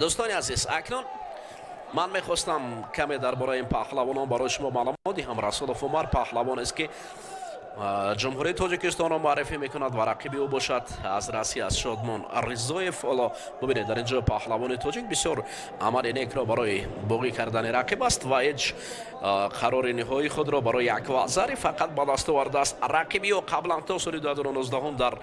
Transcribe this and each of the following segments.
Дӯстони азиз, акнун ман мехостам каме дар бораи ин паҳлавонон барои шумо маълумот диҳам. Расулов Умар паҳлавон аст, ки Ҷумҳурии Тоҷикистонро муаррифӣ мекунад ва рақиби ӯ бошад аз Россия аз Шодмон Ризоев. Ҳоло бубинед, дар ин ҷо паҳлавони тоҷик бисёр амали некро барои боғӣ кардани рақиб аст ва ҳеҷ қарори ниҳоии худро барои як вазари фақат ба даст овардааст. Рақиби ӯ қаблан то соли 2019 дар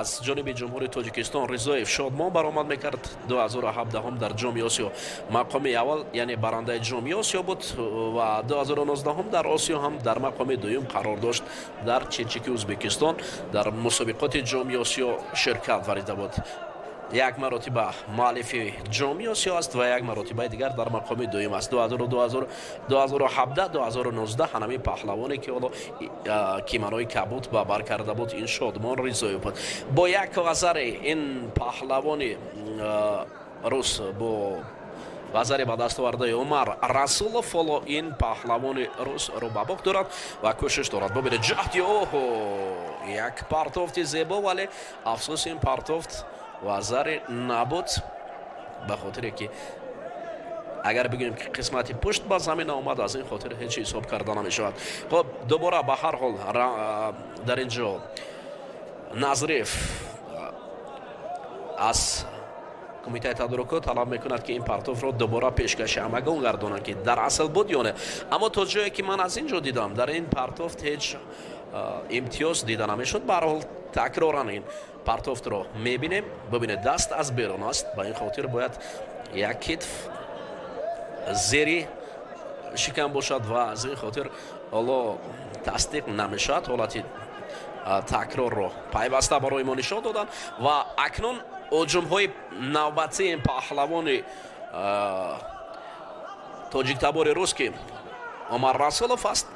аз ҷониби Ҷумҳурии Тоҷикистон Ризоев Шодмон баромад мекард. 2017 дар Ҷоми Осиё мақоми аввал, яъне барандаи Ҷоми Осиё буд ва 2019 дар Осиё ҳам дар мақоми дуюм қарор дошт. Дар Чирчики Ӯзбекистон дар мусобиқоти Ҷоми Осиё ширкат варзида буд. Як маротиба муаллифи Ҷоми Осиё аст ва як маротибаи дигар дар мақоми дуюм аст. 2017, 2019 ҳанами паҳлавоне, ки ҳоло киманои кабуд ба бар карда буд, ин Шодмон Ризоев буд. Бо як вазари ин паҳлавони рус бо вазари ба даст овардаи Умар Расулов, ҳоло ин паҳлавони рус рӯ ба бохт дорад ва кӯшиш дорад. Бубинед, ҷаҳди оҳо, як партофти зебо, вале афсӯс, ин партофт вазари набуд, ба хотире ки агар бигӯем, ки қисмати пушт ба замин омад, аз ин хотир ҳеҷ ҳисоб карда намешавад. Хоб, дубора ба ҳар ҳол дар ин ҷо Назриев аз кумитаи тадорукот талаб мекунад, ки ин партофро дубора пешкаши ҳамагон гардонанд, ки дар асл буд ё не. Аммо то ҷое ки ман аз ин ҷо дидам, дар ин партофт ҳеҷ имтиёз дида намешуд. Ба ҳар ҳол такроран ин партофтро мебинем. Бубинед, даст аз берун аст, ба ин хотир бояд як китф зери шикам бошад ва аз ин хотир ҳоло тасдиқ намешавад. Ҳолати такрорро пайваста барои мо нишон доданд ва акнун ҳуҷумҳои навбатии паҳлавони тоҷиктабори рус, ки Умар Расулов аст,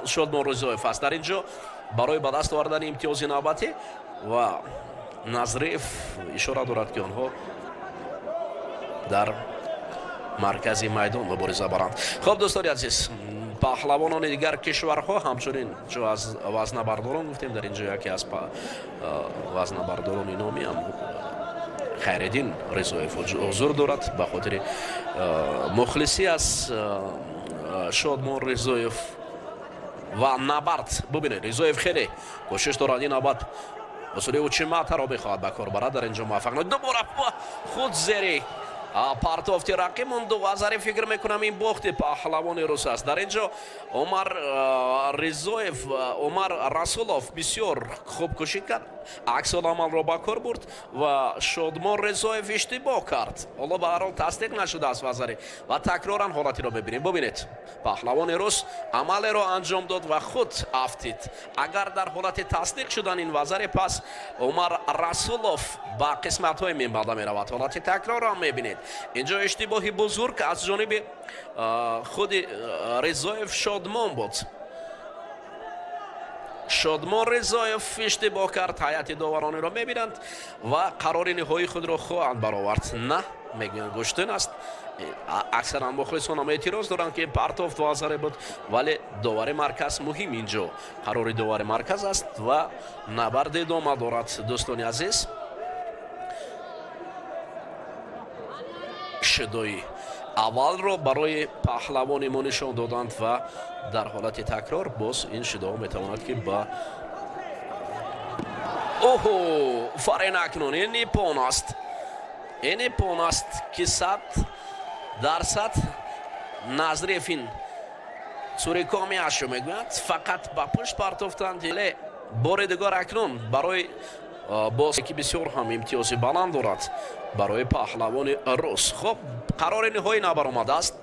Шодмон Ризоев аст, дар ин ҷо барои ба даст овардани имтиёзи навбатӣ ва Назриев ишора дорад, ки онҳо дар маркази майдон мубориза баранд. Хоб, дӯстони азиз, паҳлавонони дигар кишварҳо ҳамчунин, чун аз вазнабардорон гуфтем, дар ин ҷо яке аз вазнабардорони номиам Хайриддин Ризоев ҳузур дорад. Ба хотири мухлисӣ аз Шодмон Ризоев ва набард. Бубинед, Ризоев хеле кӯшиш дорад, ин навбат усули учиматаро мехоҳад ба кор барад, дар ин ҷо муваффақ. Дубора худ зери партофти рақиб монду вазари, фикр мекунам, ин бохти паҳлавони рус аст. Дар ин ҷо Умар Ризоев, Умар Расулов бисёр хуб кӯшид кард, аксуламалро ба кор бурд ва Шодмон Ризоев иштибоҳ кард. Ҳоло ба ҳар ҳол тасдиқ нашудааст вазари ва такроран ҳолатиро мебинем. Бубинед, паҳлавони рус амалеро анҷом дод ва худ афтид. Агар дар ҳолати тасдиқ шудан ин вазари, пас Умар Расулов ба қисматҳои минбаъда меравад. Ҳолати такрорро мебинед. Инҷо иштибоҳи бузург аз ҷониби худи Ризоев Шодмон буд. Шодмон Ризоев иштибоҳ кард, ҳайати доварониро мебинанд ва қарори ниҳоии худро хоҳанд баровард. На, мегӯянд, гӯштин аст. Аксаран мухлисон ҳам эътироз доранд, ки партофт вазаре буд, вале довари марказ муҳим, инҷо қарори довари марказ аст ва набард идома дорад. Дӯстони азиз, шидои аввалро барои паҳлавони мо нишон доданд ва дар ҳолати такрор боз ин шидоҳо метавонад, ки ба оҳо, фарен, акнун ин иппон аст, ин иппон аст, ки 100% Назриев ин цурикомиашо мегӯяд, фақат ба пушт партофтанд. Ле бори дигар акнун барои боз, ки бисёр ҳам имтиёзи баланд дорад барои паҳлавони рус. Хоб, қарори ниҳоӣ набаромадааст,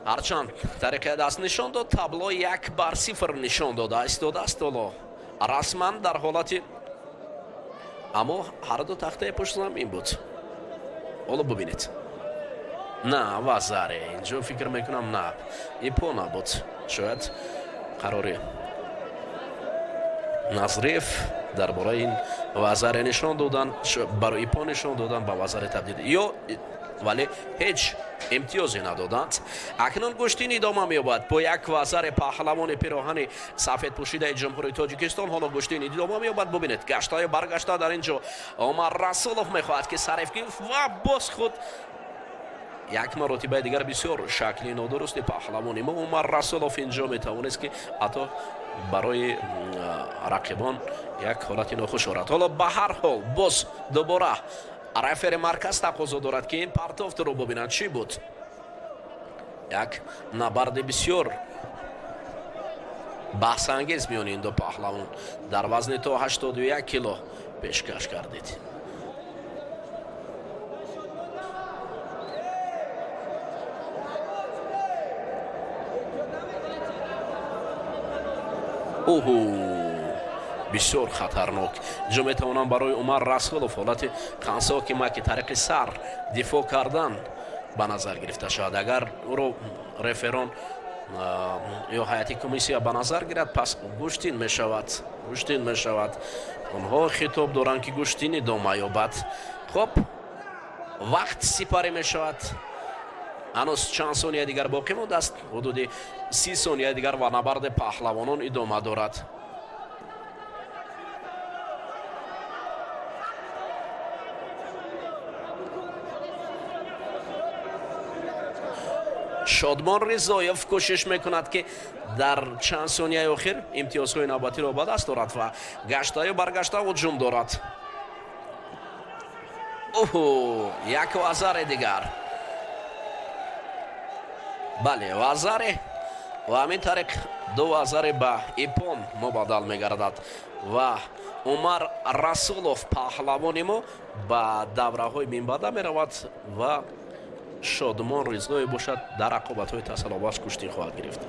ҳарчанд тариқи даст нишон дод, табло 1-0 нишон дода истодааст. Ҳоло расман дар ҳолати, аммо ҳарду тахтаи пушт замин буд. Ҳоло бубинед, на вазаре инҷо, фикр мекунам, на иппо набуд. Шояд қарори Назриев дар бораи ин вазаре нишон додан, барои иппо нишон додан, ба вазаре табдил ё, вале ҳеҷ Имтиёзе надоданд. Акнун гӯштин идома меёбад бо як вазари паҳлавони пироҳани сафедпӯшидаи Ҷумҳурии Тоҷикистон. Ҳоло гӯштин идома меёбад. Бубинед, гаштаю баргашта дар ин ҷо Умар Расулов мехоҳад ки сариф ва боз худ як маротибаи дигар бисёр шакли нодурусти паҳлавони мо Умар Расулов инҷо метавонист ки ҳатто барои рақибон як ҳолати нохуш орад. Ҳоло ба ҳар ҳол боз дубора рефери марказ тақозо дорад ки ин партофтро бубинанд, чӣ буд. Як набарди бисёр баҳсангез миёни ин ду паҳлавон дар вазни то 81 кило пешкаш кардид. Оҳу, бисёр хатарнок. Инҷо метавонам барои Умар Расулов ҳолати қансоки маки тариқи сар дифоъ кардан ба назар гирифта шавад. Агар ӯро реферон ё ҳайати комиссия ба назар гирад, пас гӯштин мешавад. Гӯштин мешавад. Онҳо хитоб доранд ки гӯштин идома ёбад. Хоб, вақт сипарӣ мешавад. Ҳанӯз чанд сония дигар боқӣ мондааст, ҳудуди 30 сония дигар ва набарди паҳлавонон идома дорад. Шодмон Ризоев кӯшиш мекунад ки дар чанд сонияи охир имтиёзҳои навбатиро ба даст орад ва гаштаю баргашта ҳуҷум дорад. Оҳу, як вазари дигар. Бале, вазаре ва ҳамин тариқ ду вазаре ба ипон мубаддал мегардад ва Умар Расулов паҳлавони мо ба давраҳои минбаъда меравад ва Шодмон Ризоев бошад дар рақобатҳои тасаллобахш куштӣ хоҳад гирифт.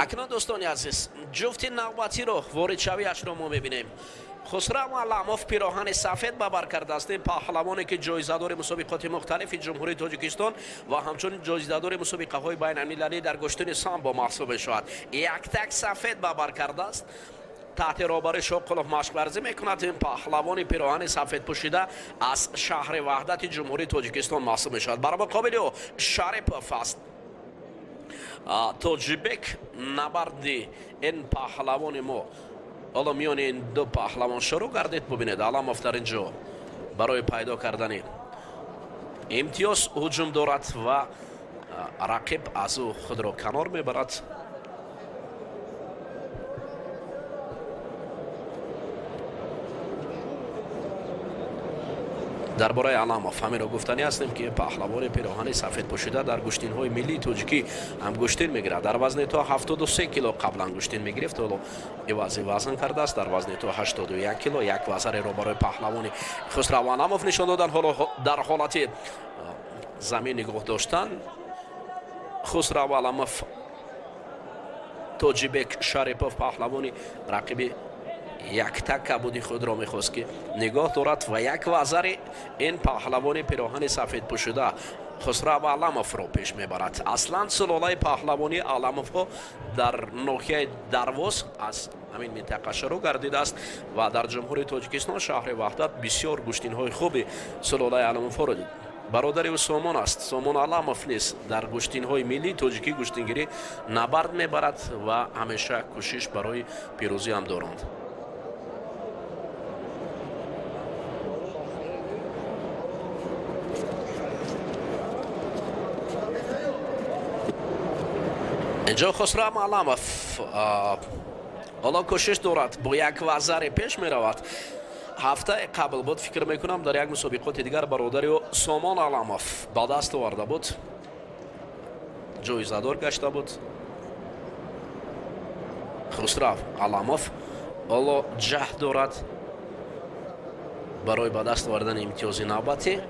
Акнун дӯстони азиз, ҷуфти навбатиро воридшавиашро мо мебинем. Хусрав Аламов пироҳани сафед ба бар кардааст. Ин паҳлавоне ки ҷоизадори мусобиқоти мухталифи Ҷумҳурии Тоҷикистон ва ҳамчунин ҷоизадори мусобиқаҳои байналмилалӣ дар гӯштини самбо маҳсуб мешавад. Яктак сафед ба бар кардааст. Таҳти роҳбари Шоқулов машқварзӣ мекунад. Ин паҳлавони пироҳани сафед пӯшида аз шаҳри Ваҳдати Ҷумҳурии Тоҷикистон маҳсуб мешавад. Бар муқобили ӯ Шарипов аст. Тоҷибек. Набарди ин паҳлавони мо ҳоло миёни ин ду паҳлавон шурӯъ гардид. Бубинед, Аламов дар ин ҷо барои пайдо кардани имтиёз ҳуҷум дорад ва рақиб аз ӯ худро канор мебарад. Дар бораи Аламов ҳаминро гуфтанӣ ҳастем ки паҳлавони пироҳани сафед пӯшида дар гӯштинҳои миллии тоҷикӣ ҳам гӯштин мегирад. Дар вазни то 73 кило қаблан гӯштин мегирифт, ҳоло ивази вазн кардааст. Дар вазни то 81 кило як вазареро барои паҳлавони Хусрав Аламов нишон доданд. Ҳоло дар ҳолати замин нигоҳ доштан Хусрав Аламов Тоҷибек Шарипов паҳлавони рақиби яктак кабуди худро мехост ки нигоҳ дорад ва як вазари ин паҳлавони пироҳани сафед пӯшида Хусрав Аламовро пеш мебарад. Аслан сулолаи паҳлавонии Аламовҳо дар ноҳияи Дарвоз аз ҳамин минтақа шурӯъ гардидааст ва дар Ҷумҳурии Тоҷикистон шаҳри Ваҳдат бисёр гӯштинҳои хуби сулолаи Аламовҳоро дид. Бародари ӯ Сомон аст. Сомон Аламов низ дар гӯштинҳои миллии тоҷикӣ гӯштингирӣ набард мебарад ва ҳамеша кӯшиш барои пирӯзӣ ҳам доранд. Инҷо Хусрав Аламов ҳоло кӯшиш дорад, бо як вазаре пеш меравад. Ҳафтаи қабл буд, фикр мекунам, дар як мусобиқоти дигар бародари ӯ Сомон Аламов ба даст оварда буд, ҷоизадор гашта буд. Хусрав Аламов ҳоло ҷаҳд дорад барои ба даст овардани имтиёзи навбатӣ.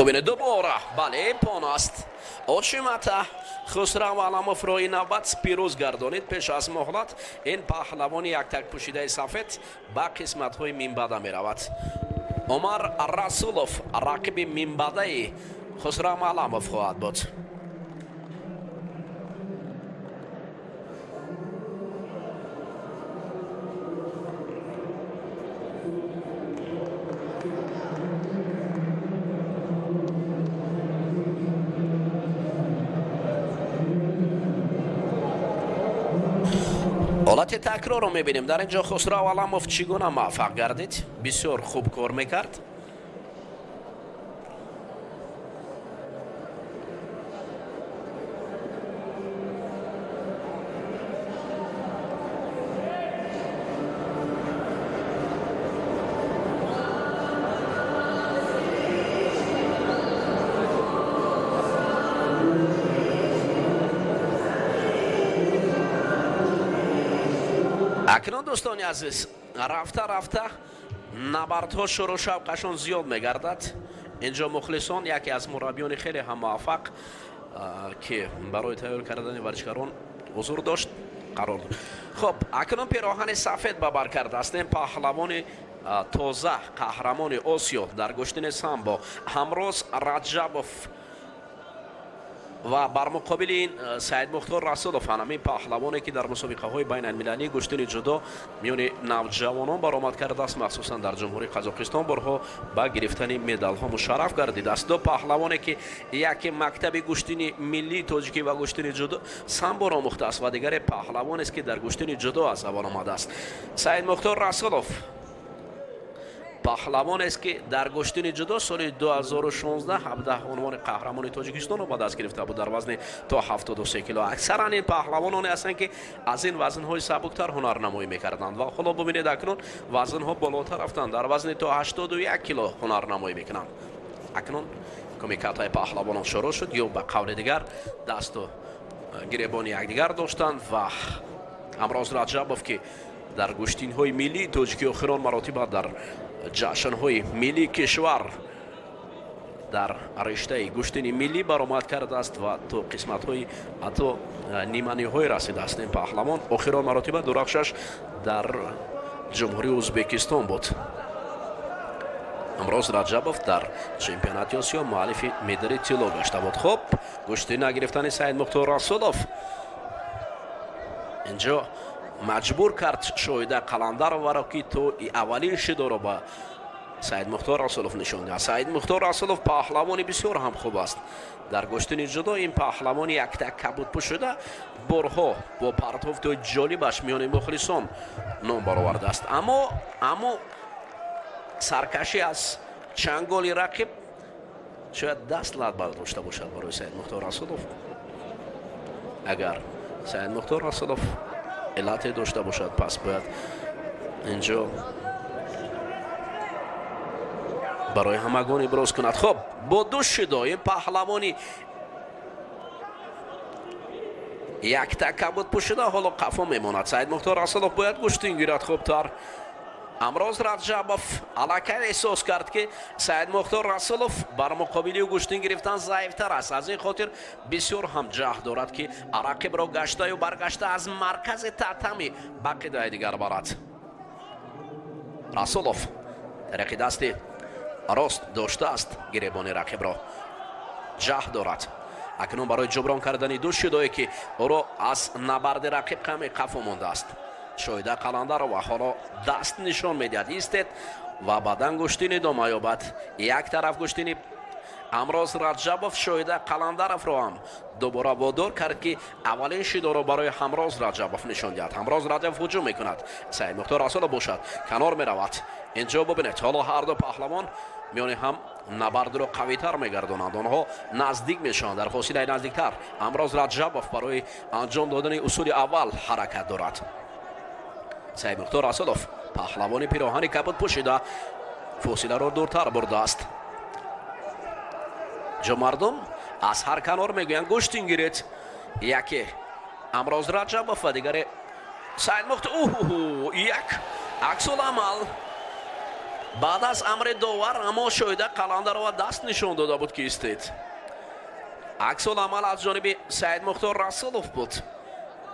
Бубинед, дубора, бале, пон аст. Очимата Хусрав Аламовро ин навбат пирӯз гардонид. Пеш аз муҳлат ин паҳлавони яктак пӯшидаи сафед ба қисматҳои минбаъда меравад. Умар Расулов рақиби минбаъдаи Хусрав Аламов хоҳад буд. Ҳолати такрорро мебинем. Дар ин ҷо Хусрав Аламов чӣ гуна муваффақ гардид? Бисёр хуб кор мекард. Акнун, дӯстони азиз, рафта рафта набардҳо шуру шавқашон зиёд мегардад. Инҷо мухлисон, яке аз мураббиёни хеле ҳам муваффақ, ки барои тайёр кардани варзишгарон ҳузур дошт, қарор дод. Хуб, акнун пироҳани сафед ба бар кардастем. Паҳлавони тоза қаҳрамони Осиё дар гӯштини самбо Ҳамроз Раҷабов ва бар муқобили ин Саидмухтор Расулов, ҳамин паҳлавоне ки дар мусобиқаҳои байналмилалии гӯштини ҷудо миёни навҷавонон баромад кардааст, махсусан дар Ҷумҳурии Қазоқистон борҳо ба гирифтани медалҳо мушарраф гардидааст. Ду паҳлавоне ки яке мактаби гӯштини миллии тоҷикӣ ва гӯштини ҷудо самборо омӯхтааст ва дигаре паҳлавонест ки дар гӯштини ҷудо аз аввал омадааст. Саидмухтор Расулов паҳлавонест ки дар гӯштини ҷудо соли 2016-17 унвони қаҳрамони Тоҷикистонро ба даст гирифта буд дар вазни то 73 кило. Аксаран ин паҳлавононе ҳастанд ки аз ин вазнҳои сабуктар ҳунарнамоӣ мекарданд ва ҳоло бубинед, акнун вазнҳо болотар рафтанд, дар вазни то 81 кило ҳунарнамоӣ мекунанд. Акнун кумикатҳои паҳлавонон шурӯъ шуд, ё ба қавли дигар дасту гиребони якдигар доштанд ва Ҳамроз Раҷабов ки дар гӯштинҳои миллии тоҷикӣ охирон маротиба дар ҷашнҳои миллии кишвар дар риштаи гӯштини миллӣ баромад кардааст ва то қисматҳои ҳатто ниманиҳои расидааст. Ин паҳлавон охирон маротиба дурахшаш дар Ҷумҳурии Ӯзбекистон буд. Ҳамроз Раҷабов дар чемпионати Осиё муаллифи медали тилло гашта буд. Хуб, гӯштӣ нагирифтани Саидмухтор Расулов инҷо маҷбур кард Шоҳида Қаландароваро ки то аввалин шидоро ба Саидмухтор Расулов нишон диҳад. Саидмухтор Расулов паҳлавони бисёр ҳам хуб аст. Дар гӯштини ҷудо ин паҳлавони яктак кабудпӯшида борҳо бо партофтҳои ҷолибаш миёни мухлисон ном баровардааст. Аммо саркашӣ аз чанголи рақиб шояд даст лат бардошта бошад барои Саидмухтор Расулов. Агар Саидмухтор Расулов иллате дошта бошад, пас бояд инҷо барои ҳамагон иброз кунад. Хуб, бо ду шидо ин паҳлавони якта кабуд пӯшида ҳоло қафо мемонад. Саидмухтор Расулов бояд гӯштин гирад хубтар. Ҳамроз Раҷабов аллакай эҳсос кард ки Саидмухтор Расулов бар муқобили ӯ гӯштин гирифтан заифтар аст. Аз ин хотир бисёр ҳам ҷаҳд дорад ки рақибро гаштаю баргашта аз маркази татами ба қидаи дигар барад. Расулов тариқи дасти рост доштааст гиребони рақибро, ҷаҳд дорад акнун барои ҷуброн кардани ду шидое ки ӯро аз набарди рақиб каме қафо мондааст. Шоҳида Қаландарова ҳоло даст нишон медиҳад, истед ва баъдан гӯштин идома ёбад. Як тараф гӯштини Ҳамроз Раҷабов Шоҳида Қаландаровро ҳам дубора водор кард, ки аввалин шидоро барои Ҳамроз Раҷабов нишон диҳад. Ҳамроз Раҷабов ҳуҷум мекунад. Саидмухтор Расулов бошад, канор меравад. Инҷо бубинед, ҳоло ҳар ду паҳлавон миёни ҳам набардро қавитар мегардонанд. Онҳо наздик мешаванд, дар фосилаи наздиктар. Ҳамроз Раҷабов барои анҷом додани усули аввал ҳаракат дорад. Саидмухтор Расулов паҳлавони пироҳани кабуд пӯшида фосиларо дуртар бурдааст. Ҷо мардум аз ҳар канор мегӯянд гӯштин гиред. Яке Ҳамроз Раҷабов ва дигаре Саидмухтор. Уҳу, як аксуламал баъд аз амри довар, аммо Шоҳида Қаландарова даст нишон дода буд, ки истед. Аксуламал аз ҷониби Саидмухтор Расулов буд.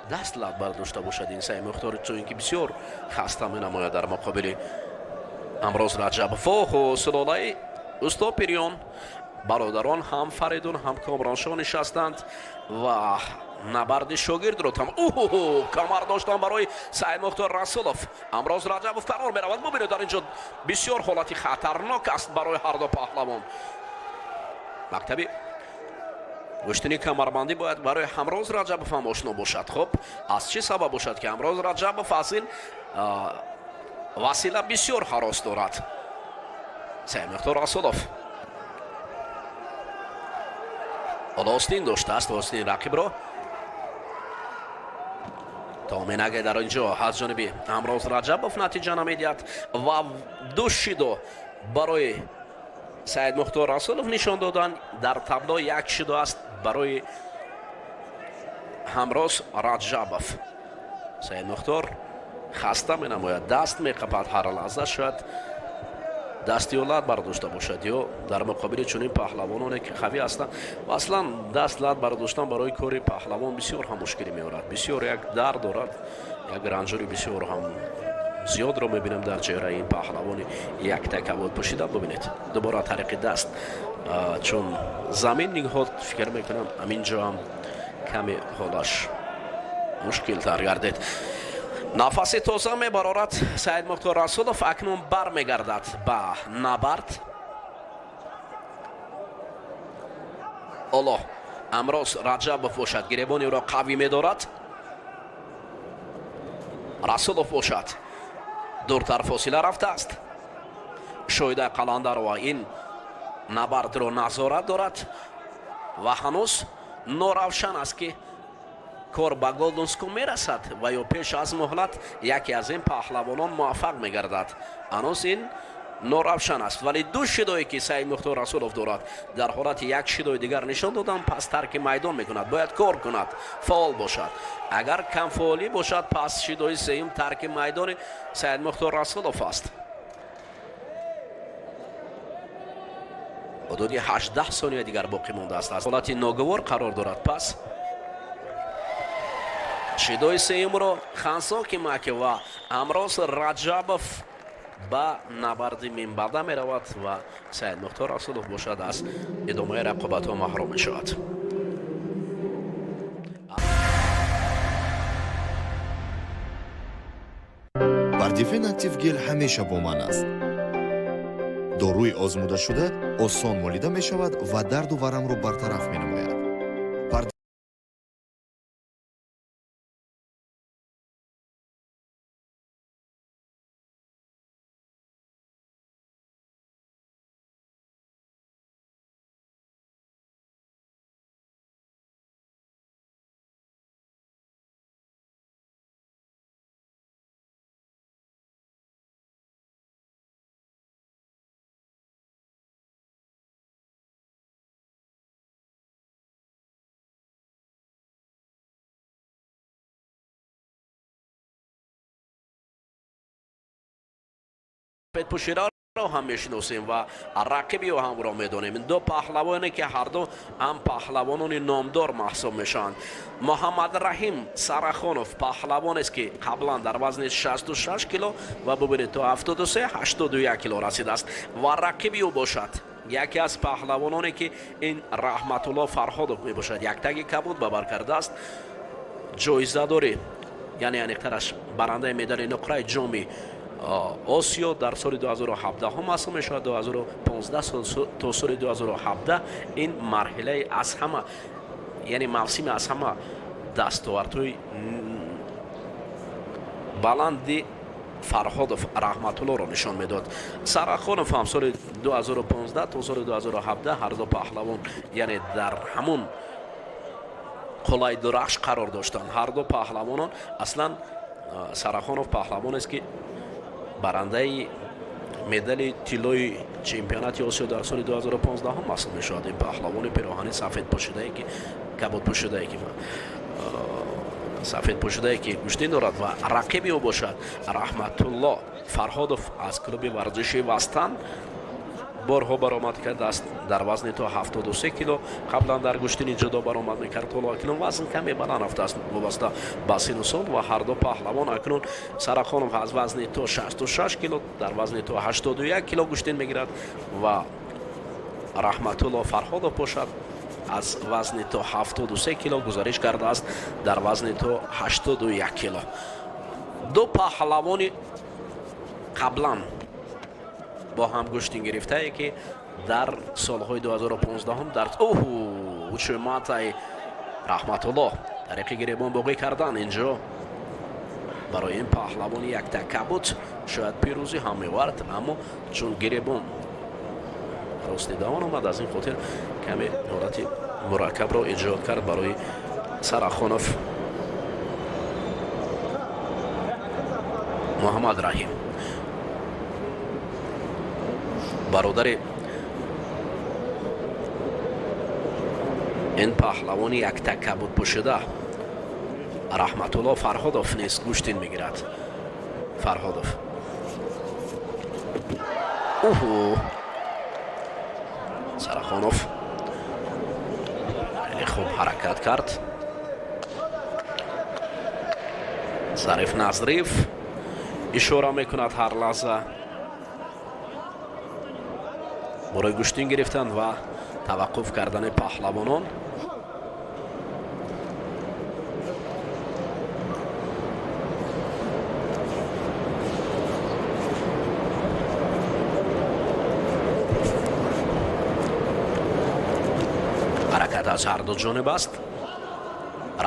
Даст лат бардошта бошад ин Саидмухтор, чун ки бисёр хаста менамояд дар муқобили Ҳамроз Раҷабов. Оҳо, сулолаи усто Пириён, бародарон ҳам Фаридун ҳам Комроншоҳ нишастанд ва набарди шогирдро там. Уҳу, камар доштан барои Саидмухтор Расулов. Ҳамроз Раҷабов канор меравад. Бубинед, дар инҷо бисёр ҳолати хатарнок аст барои ҳар ду паҳлавон. Мактаби гӯштини камарбандӣ бояд барои Ҳамроз Раҷабов ҳам ошно бошад. Хуб, аз чӣ сабаб бошад, ки Ҳамроз Раҷабов аз ин васила бисёр ҳарос дорад? Саидмухтор Расулов остин доштааст, остини рақибро то менаге дар инҷо аз ҷониби Ҳамроз Раҷабов натиҷа намедиҳад ва ду шидо барои Саидмухтор Расулов нишон доданд. Дар табло як шидо аст барои Ҳамроз Раҷабов. Саидмухтор хаста менамояд, даст меқапад ҳар лаҳза, шояд дасти ӯ лат бардошта бошад ё дар муқобили чунин паҳлавононе ки қавӣ ҳастанд. Ва аслан даст лат бардоштан барои кори паҳлавон бисёр ҳам мушкилӣ меорад, бисёр як дард дорад, як ранҷури бисёр ҳам зиёдро мебинам дар чеҳраи ин паҳлавони якта кабуд пӯшида. Бубинед, дубора тариқи даст чун замин ниҳод, фикр мекунам ҳамин ҷо ҳам каме ҳолаш мушкилтар гардид. Нафаси тоза мебарорад Саидмухтор Расулов, акнун бармегардад ба набард. Оллоҳ, Ҳамроз Раҷабов бошад, гиребони ӯро қавӣ медорад. Расулов бошад, дуртар фосила рафтааст. Шоҳида Қаландарова ин набардро назорат дорад ва ҳанӯз норавшан аст, ки кор ба Голденску мерасад ва ё пеш аз муҳлат яке аз ин паҳлавонон муваффақ мегардад. Ҳанӯз ин норавшан аст, вале ду шидое ки Саидмухтор Расулов дорад, дар ҳолати як шидои дигар нишон додам, пас тарки майдон мекунад. Бояд кор кунад, фаъол бошад. Агар камфаъолӣ бошад, пас шидои сеюм тарки майдони Саидмухтор Расулов аст. Ҳудуди 18 сония дигар боқӣ мондааст. Аз ҳолати ногувор қарор дорад. Пас шидои сеюмро Хансоки Маки ва Ҳамроз Раҷабов ба набарди минбаъда меравад ва Саидмухтор Расулов бошад аз идомаи рақобатҳо маҳрум мешавад. Бардифен Актив Гел ҳамеша бо ман аст. Доруи озмудашуда осон молида мешавад ва дарду варамро бартараф менамояд. Пӯшираро ҳам мешиносем ва рақиби ӯ ҳамро медонем. Ду паҳлавоне ки ҳарду ҳам паҳлавонони номдор маҳсуб мешаванд. Муҳаммад Раҳим Сарахонов паҳлавонест, ки қаблан дар вазни 66 кило ва бубинед то 73 81 кило расидааст ва рақиби ӯ бошад яке аз паҳлавононе ки ин Раҳматулло Фарҳодов мебошад. Яктаги кабуд ба бар кардааст, ҷоизадори, яъне аниқтараш барандаи медали нуқраи ҷоми Осиё дар соли 2017 маҳсуб мешавад. 2015 то соли 2017 ин марҳилаи аз ҳама, яъне мавсими аз ҳама дастовардҳои баланди Фарҳодов Раҳматуллоро нишон медод. Сарахонов ҳам соли 2015 то соли 2017 ҳар ду паҳлавон, яъне дар ҳамун қуллаи дурахш қарор доштанд. Ҳар ду паҳлавонон, аслан Сарахонов паҳлавонест, ки барандаи медали тиллои чемпионати Осиё дар соли 2015 маҳсуб мешавад. Ин паҳлавони пироҳани сафед пӯшидае, ки кабуд пӯшидае, ки сафед пӯшидае, ки гӯштин дорад ва рақиби ӯ бошад Раҳматулло Фарҳодов аз клуби варзиши Вастан борҳо баромад кардааст дар вазни то 73 кило. Қаблан дар гӯштини ҷудо баромад мекард, ҳоло акнун вазн каме баланд рафтааст вобаста ба сину сол ва ҳар ду паҳлавон акнун Сарахонов аз вазни то 66 кило дар вазни то 81 кило гӯштин мегирад ва Раҳматулло Фарҳодов бошад аз вазни то 73 кило гузариш кардааст дар вазни то 81 кило. Ду паҳлавони қаблан бо ҳам гӯштин гирифтае, ки дар солҳои 2015 дар учуматай Раҳматулло тариқи гиребон боқӣ кардан инҷо барои ин паҳлавони якта кабут шояд пирӯзӣ ҳам меовард, аммо чун гиребон рости давон омад, аз ин хотир каме ҳолати мураккабро эҷод кард барои Сарахонов Муҳаммад Раҳим. Бародари ин паҳлавони якта кабут пӯшида Раҳматулло Фарҳодов низ гӯштин мегирад. Фарҳодов Сарахонов хеле хуб ҳаракат кард. Зариф Назриев ишора мекунад ҳар лаҳза барои гӯштин гирифтан ва таваққуф кардани паҳлавонон. Ҳаракат аз ҳар ду ҷониб аст.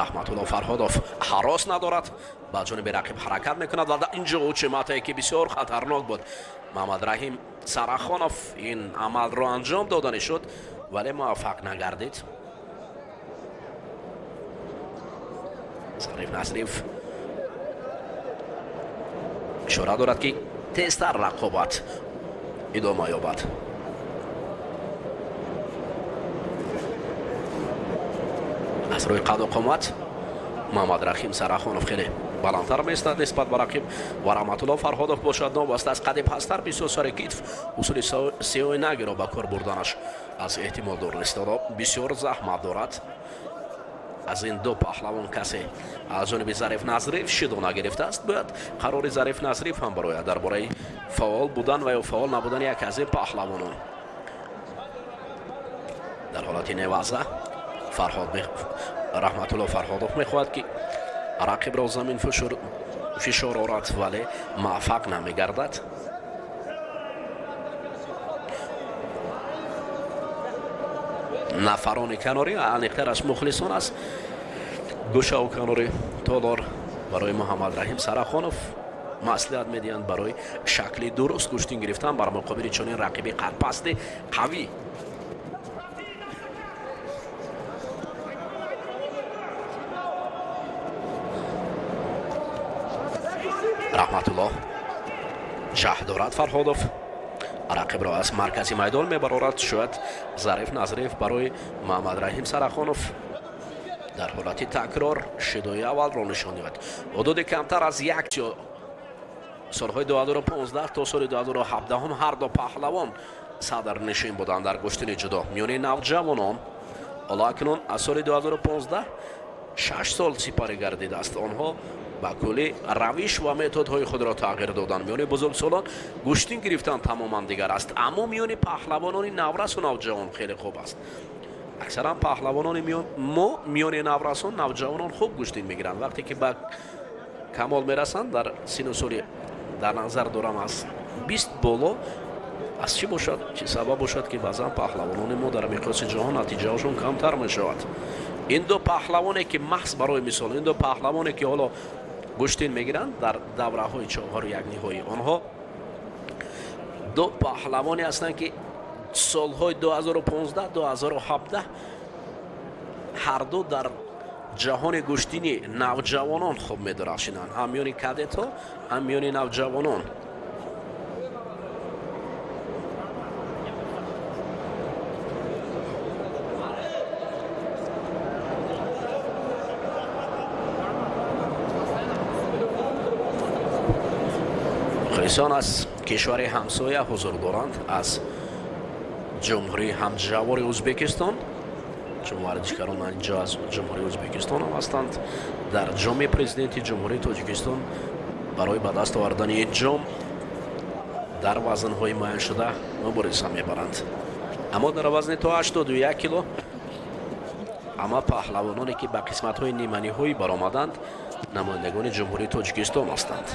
Раҳматулло Фарҳодов ҳарос надорад, ба ҷониби рақиб ҳаракат мекунад ва инҷо учиматае, ки бисёр хатарнок буд. Муҳаммад Раҳим Сарахонов ин амалро анҷом додани шуд, вале муваффақ нагардид. Зариф Назриев ишора дорад, ки тезтар рақобат идома ёбад. Аз рӯи қаду қомат Муҳаммад Раҳим Сарахонов хеле баландтар меистад нисбат ба рақиб ва Раҳматулло Фарҳодов бошад новобаста аз қади пасттар бисёр сари китф усули сеоинагиро ба кор бурданаш аз эҳтимол дур нест. Бисёр заҳмат дорад. Аз ин ду паҳлавон касе аз ҷониби Зариф Назриев шидо нагирифтааст. Бояд қарори Зариф Назриев ҳам барояд дар бораи фаъол будан ва ё фаъол набудани як аз ин паҳлавонон. Дар ҳолати неваза Раҳматулло Фарҳодов мехоҳад, ки рақибро замин фишор орад, вале муваффақ намегардад. Нафарони канорӣ, аниқтар аз мухлисон аст, гӯшаву канори толор барои Муҳаммад Раҳим Сарахонов маслиҳат медиҳанд барои шакли дуруст гӯштин гирифтан бар муқобили чунин рақиби қадпасти қавӣ. Раҳматулло ҷаҳд дорад. Фарҳодов рақибро аз маркази майдон мебарорад. Шояд Зариф Назриев барои Муҳаммад Раҳим Сарахонов дар ҳолати такрор шидои аввалро нишон диҳад. Ҳудуди камтар аз як солҳои 2015 то соли 2017 ҳар ду паҳлавон садрнишин буданд дар гӯштини ҷудо миёни навҷавонон. Ҳоло акнун аз соли 2015 6 сол сипарӣ гардидааст. Онҳо ба куллӣ равиш ва методҳои худро тағйир доданд. Миёни бузургсолон гӯштин гирифтан тамоман дигар аст, аммо миёни паҳлавонони наврасу навҷавон хеле хуб аст. Аксаран паҳлавонони мо миёни наврасон навҷавонон хуб гӯштин мегиранд. Вақте ки ба камол мерасанд дар сину соли Дар назар дорам аз 20 боло. Аз чӣ бошад, чӣ сабаб бошад, ки баъзан паҳлавонони мо дар миқёси ҷаҳон натиҷаҳошон камтар мешавад? Ин ду паҳлавоне ки маҳз барои мисол, ин ду паҳлавоне ки ҳоло гӯштин мегиранд дар давраҳои чоҳору як ниҳоӣ, онҳо ду паҳлавоне ҳастанд, ки солҳои 2015, 2017 ҳарду дар ҷаҳони гӯштини навҷавонон хуб медурахшиданд, ҳам миёни кадетҳо, ҳам миёни навҷавонон. Мухлисон аз кишвари ҳамсоя ҳузур доранд, аз ҷумҳурии ҳамҷавори Ӯзбекистон, чун варзишгарон инҷо аз ҷумҳурии Ӯзбекистон ҳам ҳастанд. Дар ҷоми президенти ҷумҳурии Тоҷикистон барои ба даст овардани ин ҷом дар вазнҳои муайяншуда мубориза мебаранд. Аммо дар вазни то 81 кило ама паҳлавононе, ки ба қисматҳои ниманиҳоӣ баромаданд, намояндагони ҷумҳурии Тоҷикистон ҳастанд.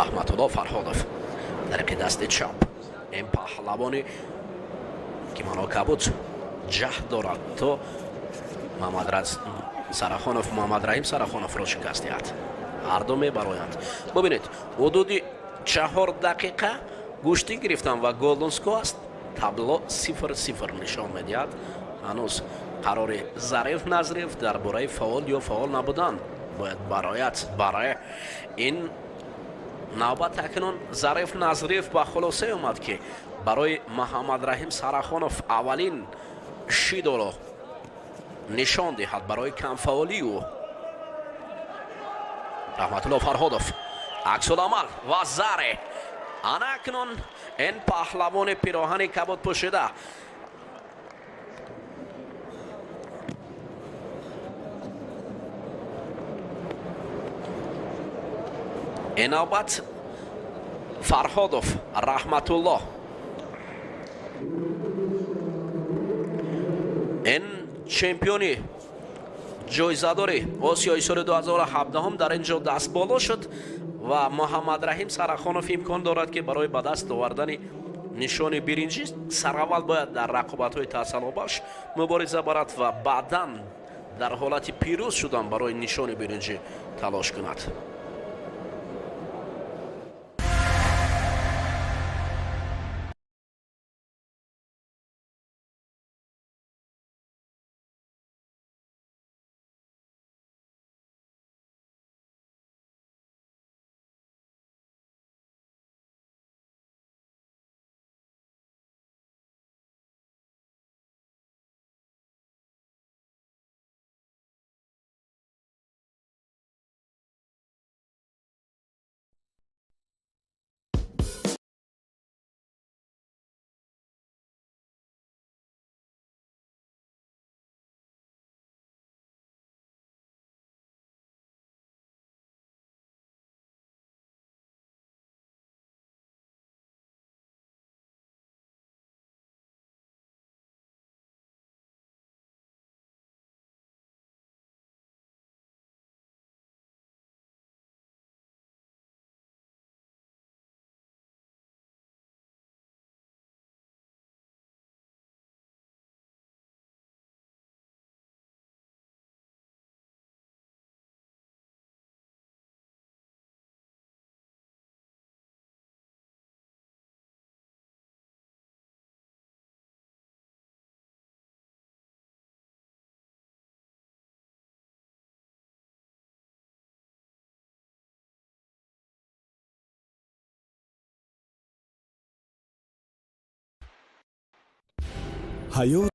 Раҳматулло Фарҳодов тариқи дасти чап, ин паҳлавони кимоно кабуд ҷаҳд дорад то Муҳаммадраҳим Сарахоновро шикаст диҳад. Ҳарду мебароянд. Бубинед, ҳудуди 4 дақиқа гӯштӣ гирифтан ва голденско аст. Табло 0-0 нишон медиҳад. Ҳанӯз қарори Зариф Назриев дар бораи фаъол ё фаъол набудан бояд барояд. Барои ин навбат акнун Зариф Назриев ба хулосае омад, ки барои Муҳаммадраҳим Сарахонов аввалин шидоро нишон диҳад барои камфаъолии ӯ. Раҳматулло Фарҳодов аксуламал ва заре. Ана акнун ин паҳлавони пироҳани кабуд пӯшида ин навбат Фарҳодов Раҳматулло, ин чемпиони ҷоизадори Осиёи соли 2017 дар ин ҷо дастболо шуд ва Муҳаммадраҳим Сарахонов имкон дорад, ки барои ба даст овардани нишони биринҷӣ сараввал бояд дар рақобатҳои таъсалобахш мубориза барад ва баъдан дар ҳолати пирӯз шудан барои нишони биринҷӣ талош кунад. Ҳаёт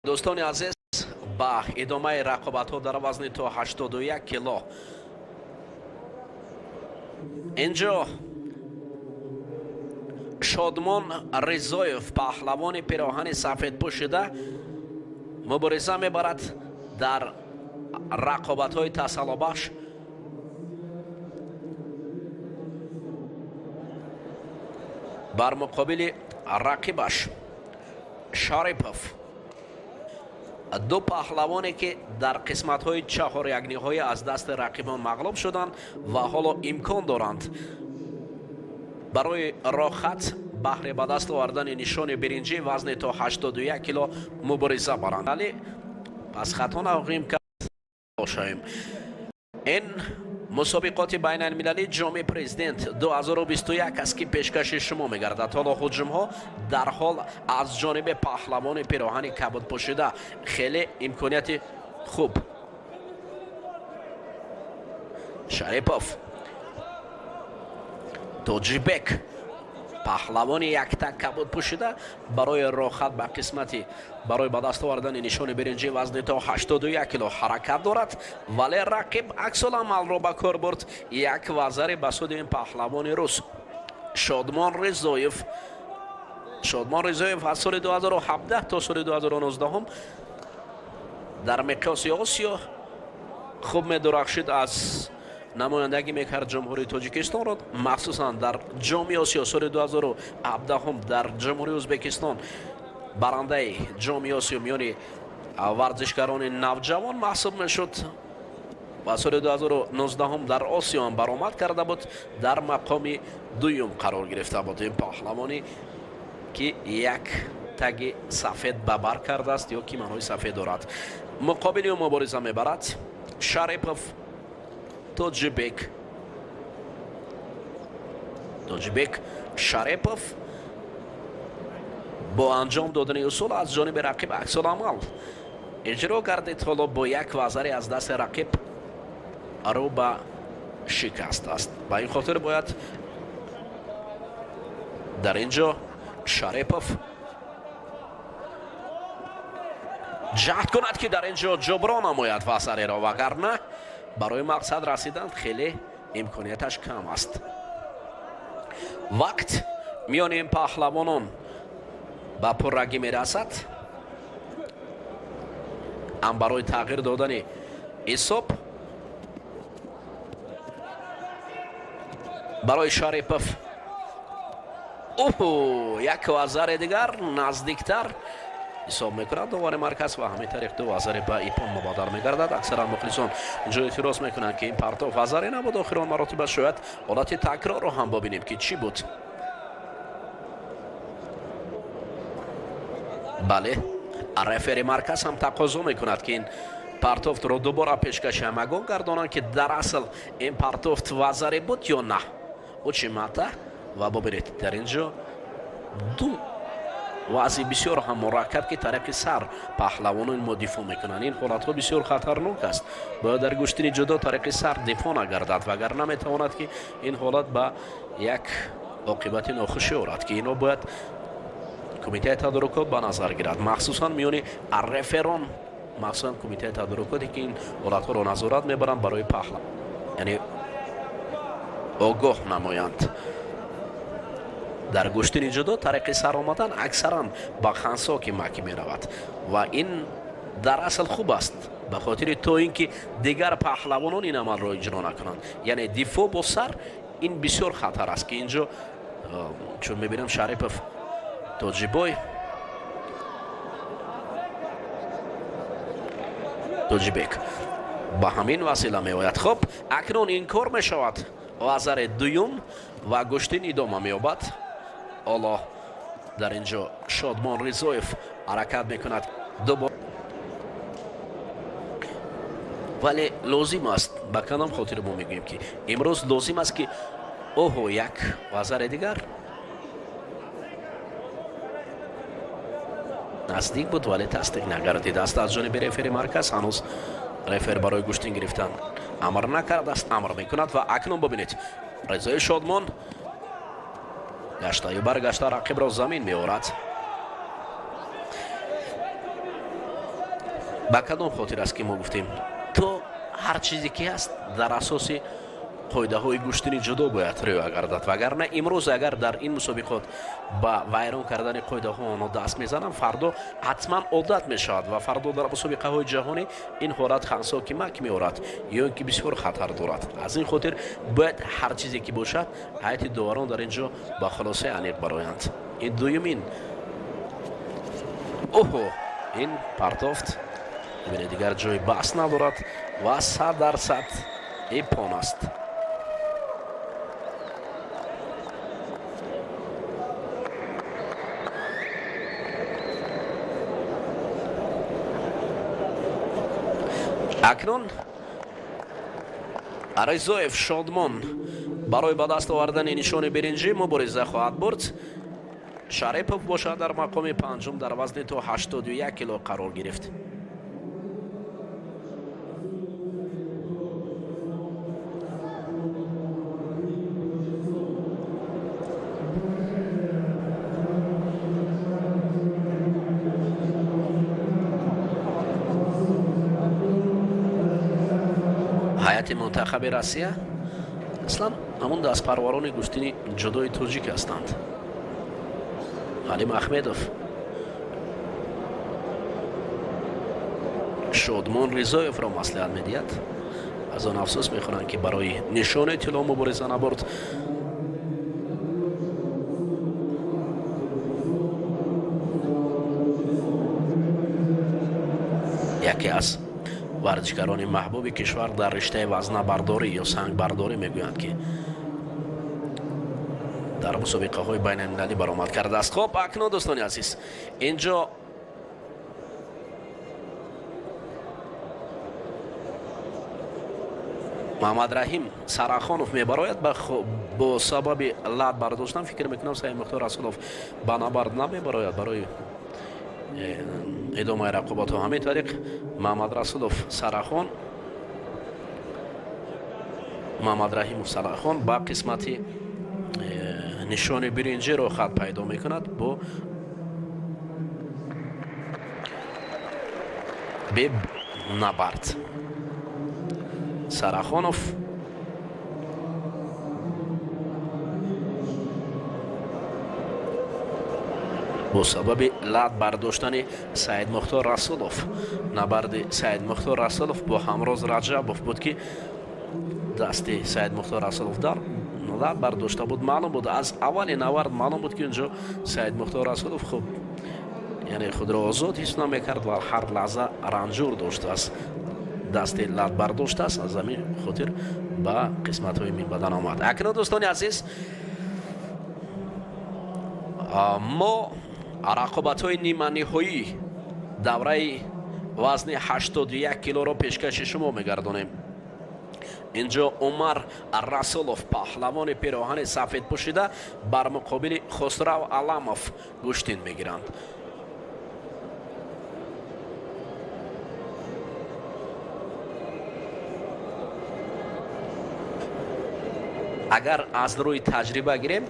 Дӯстони азиз, ба идомаи рақобатҳо дар вазни то 81 кило. Инҷо Шодмон Ризоев, паҳлавони пироҳани сафед пӯшида, мубориза мебарад дар рақобатҳои тасаллобахш бар муқобили рақибаш Шарипов. Ду паҳлавоне ки дар қисматҳои чаҳорякниҳоӣ аз дасти рақибон мағлуб шуданд ва ҳоло имкон доранд барои роҳат баҳри ба даст овардани нишони биринҷӣ вазни то 81 кило мубориза баранд. Вале пас хато нахоҳем кард бошем. Ин мусобиқоти байналмилалии ҷоми президент 2021 аст ки пешкаши шумо мегардад. Ҳоло ҳуҷумҳо дар ҳол аз ҷониби паҳлавони пироҳани кабуд пӯшида хеле имконияти хуб. Шарипов Тоҷибек, паҳлавони якта кабуд пӯшида, барои роҳат ба қисмати барои ба даст овардани нишони биринҷӣ вазни то 81 кило ҳаракат дорад, вале рақиб аксуламалро ба кор бурд. Як вазари ба суди ин паҳлавони рус Шодмон Ризоев. Шодмон Ризоев аз соли 2017 то соли 2019 дар миқёси Осиё хуб медурахшид, аз намояндагӣ мекард Ҷумҳурии Тоҷикистонро, махсусан дар Ҷоми Осиё соли 2017 дар Ҷумҳурии Ӯзбекистон барандаи Ҷоми Осиё миёни варзишгарони навҷавон маҳсуб мешуд ва соли 2019 дар Осиё ҳам баромад карда буд, дар мақоми дуюм қарор гирифта буд. Ин паҳлавоне ки як таги сафед ба бар кардааст ё киманои сафед дорад. Муқобили ӯ мубориза мебарад Шарипов Тоҷибек. Тоҷибек Шарипов бо анҷом додани усул аз ҷониби рақиб аксуламал иҷро гардид. Ҳоло бо як вазари аз дасти рақиб рӯ ба шикаст аст. Ба ин хотир бояд дар ин ҷо Шарипов ҷаҳд кунад ки дар ин ҷо ҷуброн намояд вазареро, вагарна барои мақсад расидан хеле имконияташ кам аст. Вақт миёни ин паҳлавонон ба пуррагӣ мерасад, ам барои тағйир додани ҳисоб барои Шарипов. Як вазари дигар наздиктар ҳисоб мекунад довари марказ ва ҳамин тариқ ду вазари ба ипон мубодал мегардад. Аксаран мухлисон инҷо эътироз мекунанд ки ин партов вазаре набуд. Охирон маротиба шояд ҳолати такрорро ҳам бибинем ки чӣ буд. Бале, рефери марказ ҳам тақозо мекунад ки ин партофтро дубора пешкаши ҳамагон гардонанд ки дар асл ин партофт вазаре буд ё на. Учимата ва бибинед дар ин ҷо ду вазъи бисёр ҳам мураккаб ки тариқи сар паҳлавонон мо дифоъ мекунанд. Ин ҳолатҳо бисёр хатарнок аст. Бояд дар гӯштини ҷудо тариқи сар дифоъ нагардад, вагарна метавонад ки ин ҳолат ба як оқибати нохушӣ орад ки инро бояд кумитаи тадорукот ба назар гирад, махсусан миёни реферон, махсусан кумитаи тадорукоте ки ин ҳолатҳоро назорат мебаранд барои паҳла, яъне огоҳ намоянд. Дар гӯштини ҷудо тариқи сар омадан аксаран ба хансоки макӣ меравад ва ин дар асл хуб аст, ба хотири то ин ки дигар паҳлавонон ин амалро иҷро накунанд. Яъне дифоъ бо сар ин бисёр хатар аст ки инҷо чун мебинам Шарипов Тоҷибой Тоҷибек ба ҳамин васила меояд. Хуб, акнун инкор мешавад вазари дуюм ва гӯштин идома меёбад. Ҳоло дар ин ҷо Шодмон Ризоев ҳаракат мекунад дубора, вале лозим аст, ба кадом хотир мо мегӯем ки имрӯз лозим аст ки оҳо як вазари дигар наздик буд, вале тасдиқ нагардидааст аз ҷониби рефери марказ. Ҳанӯз рефер барои гӯштин гирифтан амр накардааст, амр мекунад ва акнун бибинед Ризои Шодмон гаштаю баргашта рақибро замин меорад. Ба кадом хотир аст ки мо гуфтем, то ҳар чизе ки ҳаст дар асоси қоидаҳои гӯштини ҷудо бояд риоя гардад, вагарна имрӯз агар дар ин мусобиқот ба вайрон кардани қоидаҳо онҳо даст мезананд, фардо ҳатман одат мешавад ва фардо дар мусобиқаҳои ҷаҳонӣ ин ҳолат хансо кимак меорад ё ин ки бисёр хатар дорад. Аз ин хотир бояд ҳар чизе ки бошад, ҳайати доварон дар ин ҷо ба хулосаи аниқ бароянд. Ин дуюмин оҳо, ин партофт бибинед, дигар ҷои баҳс надорад ва 100% иппон аст. Акнун Ризоев Шодмон барои ба даст овардани нишони биринҷӣ мубориза хоҳад бурд. Шарипов бошад дар мақоми панҷум дар вазни то 81 кило қарор гирифт. Ҳайати мунтахаби Россия аслан ҳамон дастпарварони гӯштини ҷудои тоҷик ҳастанд. Алим Ахмедов, Шодмон Ризоевро маслиҳат медиҳад. Аз он афсӯс мехӯранд, ки барои нишони тилло мубориза набурд. Яке аз варзишгарони маҳбуби кишвар дар риштаи вазнабардорӣ ё сангбардорӣ мегӯянд, ки дар мусобиқаҳои байналмилалӣ баромад кардааст. Хоб, акнун дӯстони азиз, инҷо Маҳмадраҳим Сарахонов мебарояд. Бо сабаби лат бардоштан фикр мекунам Саидмухтор Расулов ба набард намебарояд барои идомаи рақобатҳо. Ҳамин тариқ Маҳмад Расулов Сарахон, Маҳмадраҳимов Сарахон ба қисмати нишони биринҷӣ роҳхат пайдо мекунад бо бебнабард. Сарахонов бо сабаби лат бардоштани Саидмухтор Расулов, набарди Саидмухтор Расулов бо Ҳамроз Раҷабов буд, ки дасти Саидмухтор Расулов дар лат бардошта буд. Маълум буд аз аввали навард, маълум буд, ки инҷо Саидмухтор Расулов хуб, яъне худро озод ҳис намекард ва ҳар лаҳза ранҷур дошт, аз дасти лат бардоштааст. Аз ҳамин хотир ба қисматҳои минбадан омад. Акнун дӯстони азиз, мо рақобатҳои ниманиҳоӣ давраи вазни 81 килоро пешкаши шумо мегардонем. Инҷо Умар Расулов, паҳлавони пироҳани сафед пӯшида, бар муқобили Хусрав Аламов гӯштин мегиранд. Агар аз рӯи таҷриба гирем,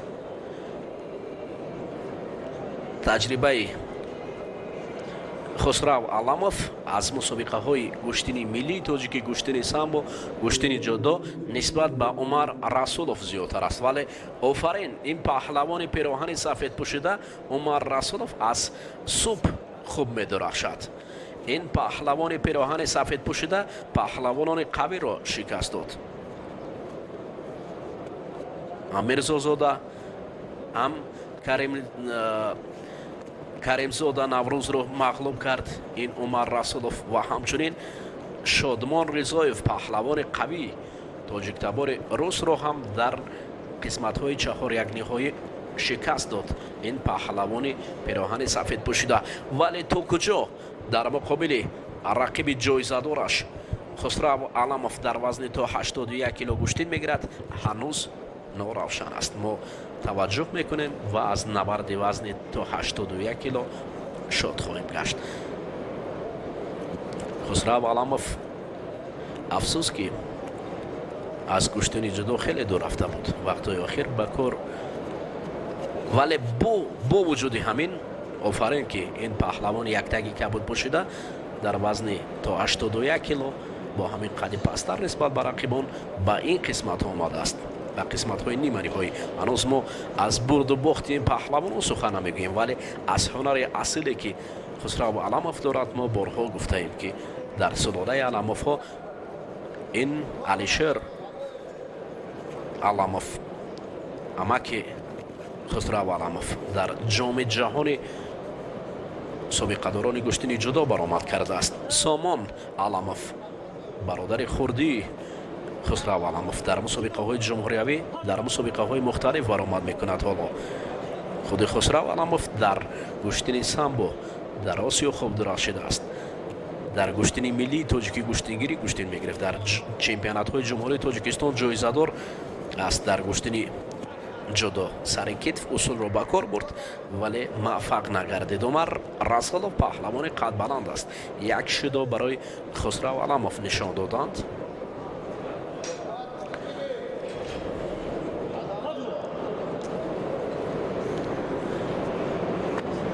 таҷрибаи Хусрав Аламов аз мусобиқаҳои гӯштини миллии тоҷикӣ, гӯштини самбо, гӯштини ҷудо нисбат ба Умар Расулов зиёдтар аст. Вале офарин, ин паҳлавони пироҳани сафед пӯшида Умар Расулов аз субҳ хуб медурахшад. Ин паҳлавони пироҳани сафед пӯшида паҳлавонони қавиро шикаст дод. Ҳам Мирзозода, ҳам Каримзода Наврӯзро мағлуб кард ин Умар Расулов ва ҳамчунин Шодмон Ризоев, паҳлавони қавӣ тоҷиктабори русро ҳам дар қисматҳои чаҳорякниҳоӣ шикаст дод ин паҳлавони пироҳани сафед пӯшида. Вале то куҷо дар муқобили рақиби ҷоизадораш Хусрав Аламов дар вазни то 81 кило гӯштин мегирад, ҳанӯз норавшан аст. Мо таваҷҷӯҳ мекунем ва аз набарди вазни то 81 кило шод хоҳем гашт. Хусрав Аламов афсӯс, ки аз гӯштини ҷудо хеле дур рафта буд вақтҳои охир ба кор, вале бо вуҷуди ҳамин офарин, ки ин паҳлавони яктаги кабуд пӯшида Дар вазни то 81 кило бо ҳамин қади пасттар нисбат ба рақибон ба ин қисматҳо омадааст, ба қисматҳои ниманиҳоӣ. Ҳанӯз мо аз бурду бохти ин паҳлавонон сухан намегӯем, вале аз ҳунари асиле ки Хусрав Аламов дорад, мо борҳо гуфтаем, ки дар сулолаи Аламовҳо ин Алишер Аламов, амаки Хусрав Аламов, дар ҷоми ҷаҳони собиқадорони гӯштини ҷудо баромад кардааст. Сомон Аламов, бародари хурдии Хусрав Аламов, дар мусобиқаҳои ҷумҳуриявӣ, дар мусобиқаҳои мухталиф баромад мекунад. Ҳоло худи Хусрав Аламов дар гӯштини самбо дар Осиё хуб дурахшидааст. Дар гӯштини миллии тоҷикӣ гӯштингирӣ гӯштин мегирифт, дар чемпионатҳои ҷумҳурии Тоҷикистон ҷоизадор аст. Дар гӯштини ҷудо сари китф усулро ба кор бурд, вале муваффақ нагардид. Умар Расулов паҳлавони қадбаланд аст. Як шидо барои Хусрав Аламов нишон доданд.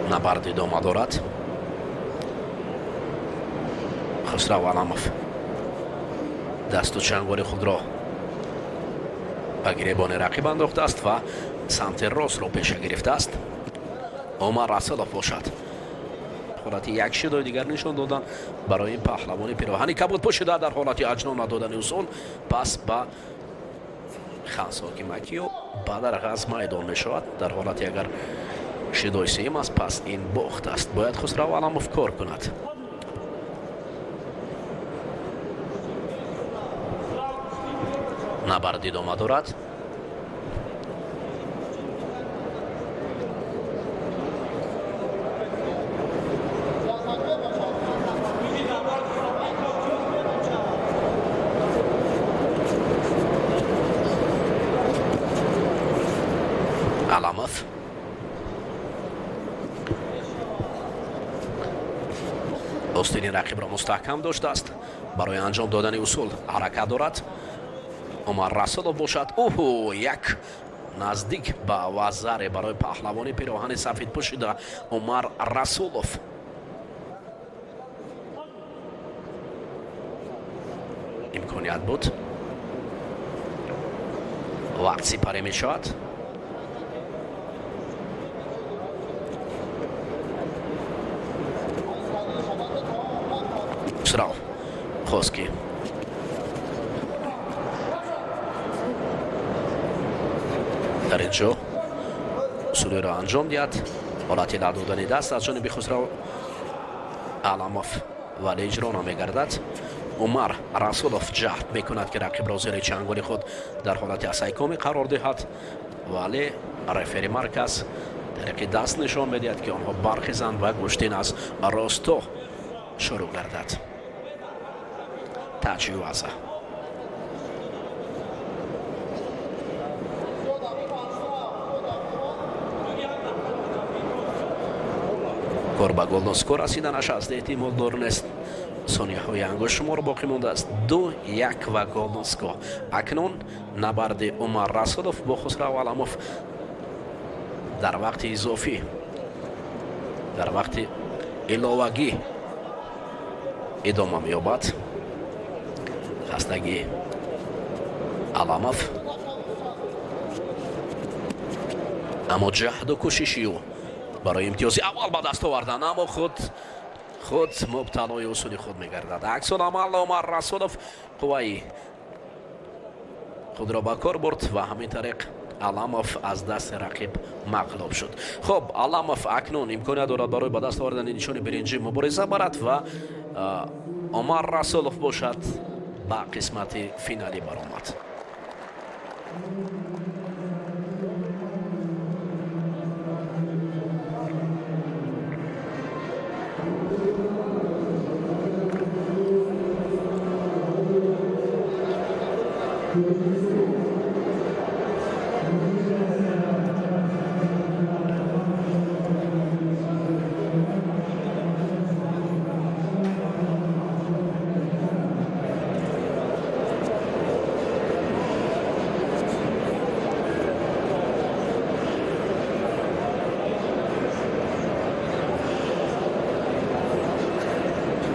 Набард идома дорад. Хусрав Аламов дасту чанголи худро ба гиребони рақиб андохтааст ва самти ростро пеша гирифтааст. Умар Расулов бошад, ҳолати як шидои дигар нишон додан барои ин паҳлавони пироҳани кабуд пӯшида дар ҳолати аҷно надодани усул, пас ба хансоки макиё бадарғ аз майдон мешавад. Дар ҳолати агар шидои сеюм аст, пас ин бохт аст. Бояд Хусрав Аламов кор кунад. Набард идома дорад. Аламов остини рақибро мустаҳкам доштааст. Барои анҷом додани усул ҳаракат дорад. Умар Расулов бошад, оҳо, як наздик ба вазаре барои паҳлавони пироҳани сафед пӯшида Умар Расулов. Имконият буд, вақт сипарӣ мешавад. Хусрав хост ки дар ин ҷо усулеро анҷом диҳад. Ҳолати ла додани даст аз ҷониби Хусрав Аламов, вале иҷро намегардад. Умар Расулов ҷаҳд мекунад, ки рақибро зери чанголи худ дар ҳолати асайкомӣ қарор диҳад, вале рефери марказ тариқи даст нишон медиҳад, ки онҳо бархезанд ва гӯштин аз росто шурӯъ гардад. Таҷюаза кор ба голноскор расиданаш аз эҳтимол дур нест. Сонияҳои ангуштшумор боқӣ мондааст. 2-1 ва голноско. Акнун набарди Умар Расулов бо Хусрав Аламов дар вақти изофӣ, дар вақти иловагӣ идома меёбад. Хастагии Аламов, аммо ҷаҳду кӯшиши ӯ барои имтиёзи аввал ба даст овардан, аммо худ мубталои усули худ мегардад. Аксуламал Умар Расулов қувваи худро ба кор бурд ва ҳамин тариқ Аламов аз дасти рақиб мағлуб шуд. Хуб, Аламов акнун имконият дорад барои ба даст овардани нишони биринҷӣ мубориза барад ва Умар Расулов бошад ба қисмати финалӣ баромад.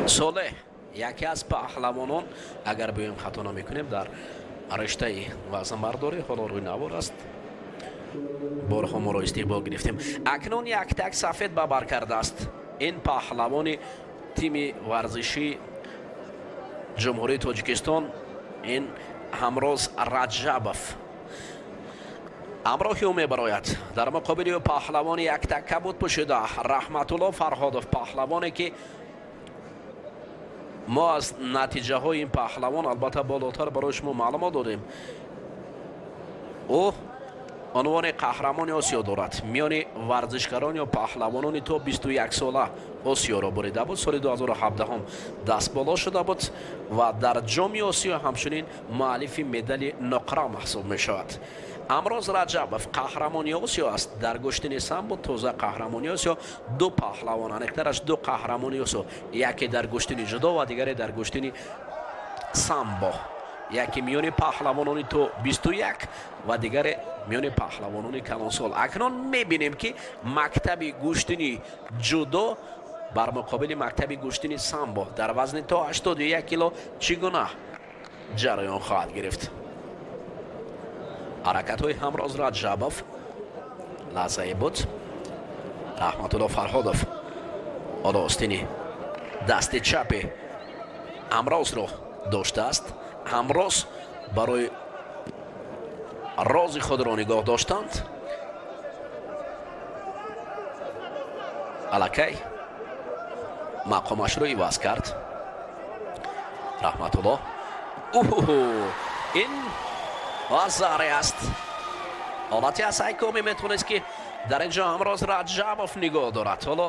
Солеҳ яке аз паҳлавонон, агар бигӯем хато намекунем, дар риштаи вазнбардорӣ ҳоло рӯи навор аст. Борҳо моро истиқбол гирифтем. Акнун як так сафед ба бар кардааст. Ин паҳлавони тими варзишии Ҷумҳурии Тоҷикистон, ин Ҳамроз Раҷабов. Ҳамроҳи ӯ мебарояд дар муқобили ӯ паҳлавони яктак кабуд пӯшида Раҳматулло Фарҳодов, паҳлавоне ки мо аз натиҷаҳои ин паҳлавон албатта болотар барои шумо маълумот додем. Ӯ унвони қаҳрамони Осиё дорад. Миёни варзишгарон ё паҳлавонони то 21 сола Осиёро бурида буд. Соли 2017 дастболо шуда буд ва дар Ҷоми Осиё ҳамчунин муаллифи медали нуқра маҳсуб мешавад. Ҳамроз Раҷабов қаҳрамони Осиё аст. Дар гӯштини самбо тоза қаҳрамони Осиё ду паҳлавон, аниқтараш ду қаҳрамони Осиё, яке дар гӯштини ҷудо ва дигаре дар гӯштини самбо. Яке миёни паҳлавонони то 21 ва дигаре миёни паҳлавонони калонсол. Акнун мебинем ки мактаби гӯштини ҷудо бар муқобили мактаби гӯштини самбо дар вазни то 81 кило чӣ гуна ҷараён хоҳад гирифт. Ҳаракатҳои Ҳамроз Раҷабов лаҳзае буд. Раҳматулло Фарҳодов ҳоло остини дасти чапи Ҳамрозро доштааст. Ҳамроз барои рози худро нигоҳ доштанд. Аллакай мақомашро иваз кард Раҳматулло. Ин вазаре аст. Ҳолати асайкоми метавонист ки дар ин ҷо Ҳамроз Раҷабов нигоҳ дорад. Ҳоло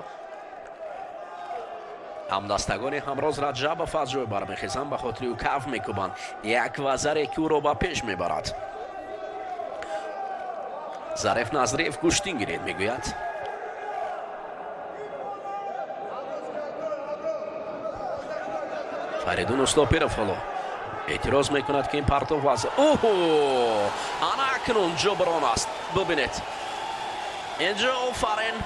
ҳамдастагони Ҳамроз Раҷабов аз ҷой бармехезанд, ба хотири ӯ каф мекӯбанд. Як вазаре ки ӯро ба пеш мебарад. Зариф Назриев гӯштин гиред мегӯяд. Фаридун Устопиров ҳоло эътироз мекунад ки ин партов ваз. Ана акнун ҷуброн аст. Бубинед, инҷо офарин,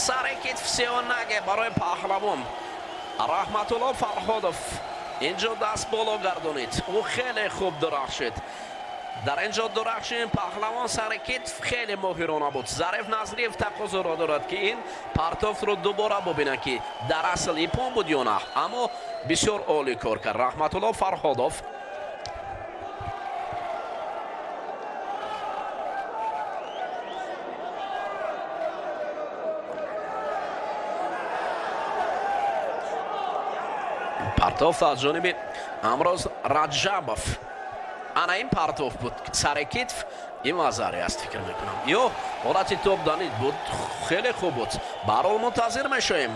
сари китф сеонаге барои паҳлавон Раҳматулло Фарҳодов. Инҷо даст боло гардонид, ӯ хеле хуб дурахшид. Дар ин ҷо дурахши ин паҳлавон сари китф хеле моҳирона буд. Зариф Назриев тақозоро дорад ки ин партофтро дубора бубинад ки дар асл ипон буд ё на, аммо бисёр олӣ кор кард Раҳматулло Фарҳодов. Партофт аз ҷониби Ҳамроз Раҷабов. Ана ин партоф буд сари китф. Ин вазаре аст фикр мекунам, ё ҳолати топ данид буд, хеле хуб буд. Баҳрол мунтазир мешавем.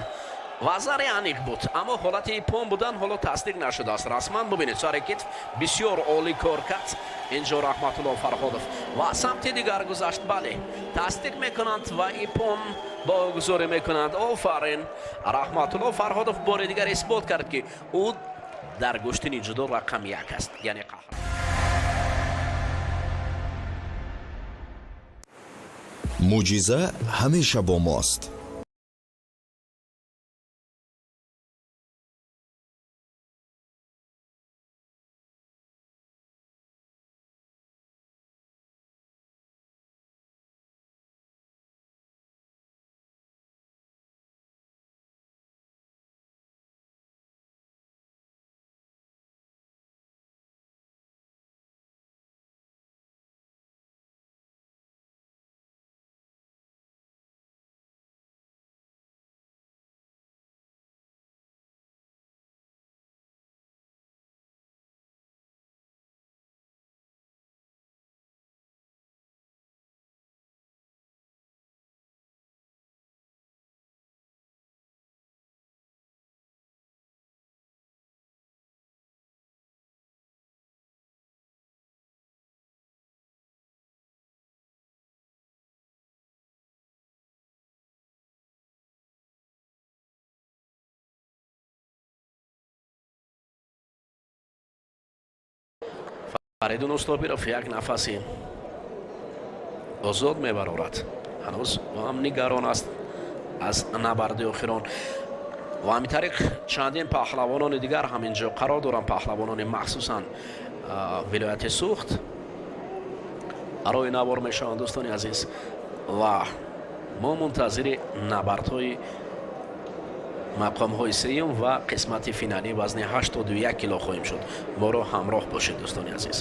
Вазари аниқ буд, аммо ҳолати ипон будан ҳоло тасдиқ нашудааст расман. Бубинед, сари китф бисёр олӣ кор кард инҷо Раҳматулло Фарҳодов ва самти дигар гузашт. Бале, тасдиқ мекунанд ва ипон богузорӣ мекунанд. Офарин, Раҳматулло Фарҳодов бори дигар исбот кард ки ӯ дар гӯштини ҷудо рақами як аст, яъне қаҳр. Мӯъҷиза ҳамеша бо мост. Фаридун Устопиров як нафаси озод мебарорад. Ҳанӯз ӯ ҳам нигарон аст аз набарди охирон. Ва ҳамин тариқ чандин паҳлавонони дигар ҳам инҷо қарор доранд, паҳлавонони махсусан вилояти Сухт арои навор мешаванд, дӯстони азиз, ва мо мунтазири набардҳои мақомҳои сеюм ва қисмати финалӣ вазни 81 кило хоҳем шуд. Моро ҳамроҳ бошед, дӯстони азиз.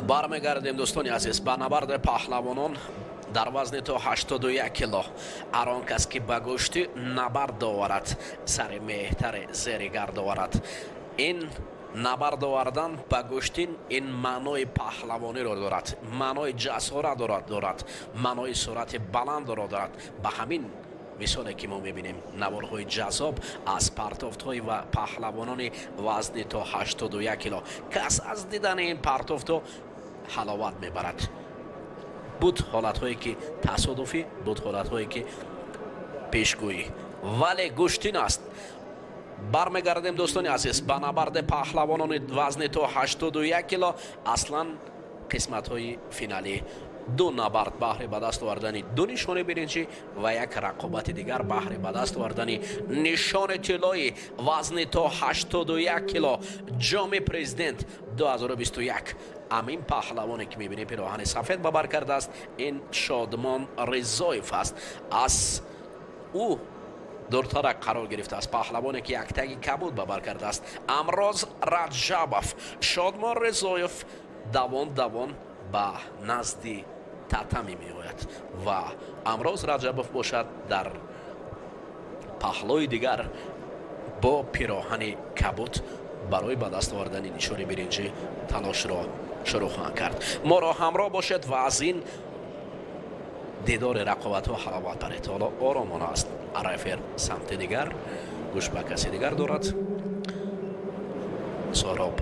Бармегардем, дӯстони азиз, ба набарди паҳлавонон дар вазни то 81 кило. Ҳар он кас ки ба гӯштӣ набард оварад, сари меҳтаре зери гард оварад. Ин набард овардан ба гӯштин ин маънои паҳлавониро дорад, маънои ҷасорат дорад, маънои суръати баландро дорад. Ба ҳамин мисоле ки мо мебинем, наворҳои ҷаззоб аз партофтҳои ва паҳлавонони вазни то 81 кило. Кас аз дидани ин партофтҳо ҳаловат мебарад. Буд ҳолатҳое ки тасодуфӣ, буд ҳолатҳое ки пешгӯӣ, вале гӯштин аст. Бармегардем, дӯстони азиз, ба набарди паҳлавонони вазни то 81 кило. Аслан қисматҳои финалӣ, ду набард баҳри ба даст овардани ду нишони биринҷӣ ва як рақобати дигар баҳри ба даст овардани нишони тиллои вазни то 81 кило, ҷоми президент 2021. Амин паҳлавоне ки мебинем, пироҳани сафед ба бар кардааст, ин Шодмон Ризоев аст. Аз ӯ дуртарак қарор гирифтааст паҳлавоне ки яктаги кабуд ба бар кардааст, Амроз Раҷабов. Шодмон Ризоев давон давон ба назди татами меояд ва Амроз Раҷабов бошад дар паҳлӯи дигар бо пироҳани кабуд барои ба даст овардани нишони биринҷӣ талошро шурӯъ хоҳанд кард. Моро ҳамроҳ бошед ва аз ин дидори рақобатҳо ҳаловат баред. Ҳоло оромона аст. Рефер самти дигар, гӯш ба каси дигар дорад. Соҳроб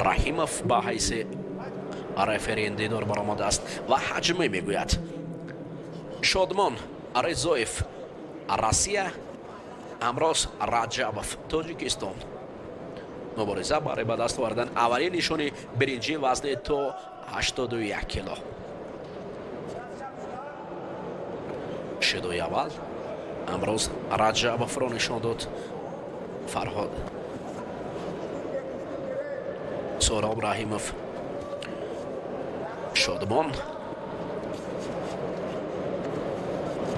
Раҳимов ба ҳайси рефери ин дидор баромадааст ва ҳаҷме мегӯяд. Шодмон Ризоев, Россия, Амроз Раҷабов, Тоҷикистон. Мубориза барои ба даст овардан аввалин нишони биринҷӣ вазни то 81 кило. Шидои аввал Амроз Раҷабовро нишон дод Фарҳод. Соҳроб Раҳимов, Шодмон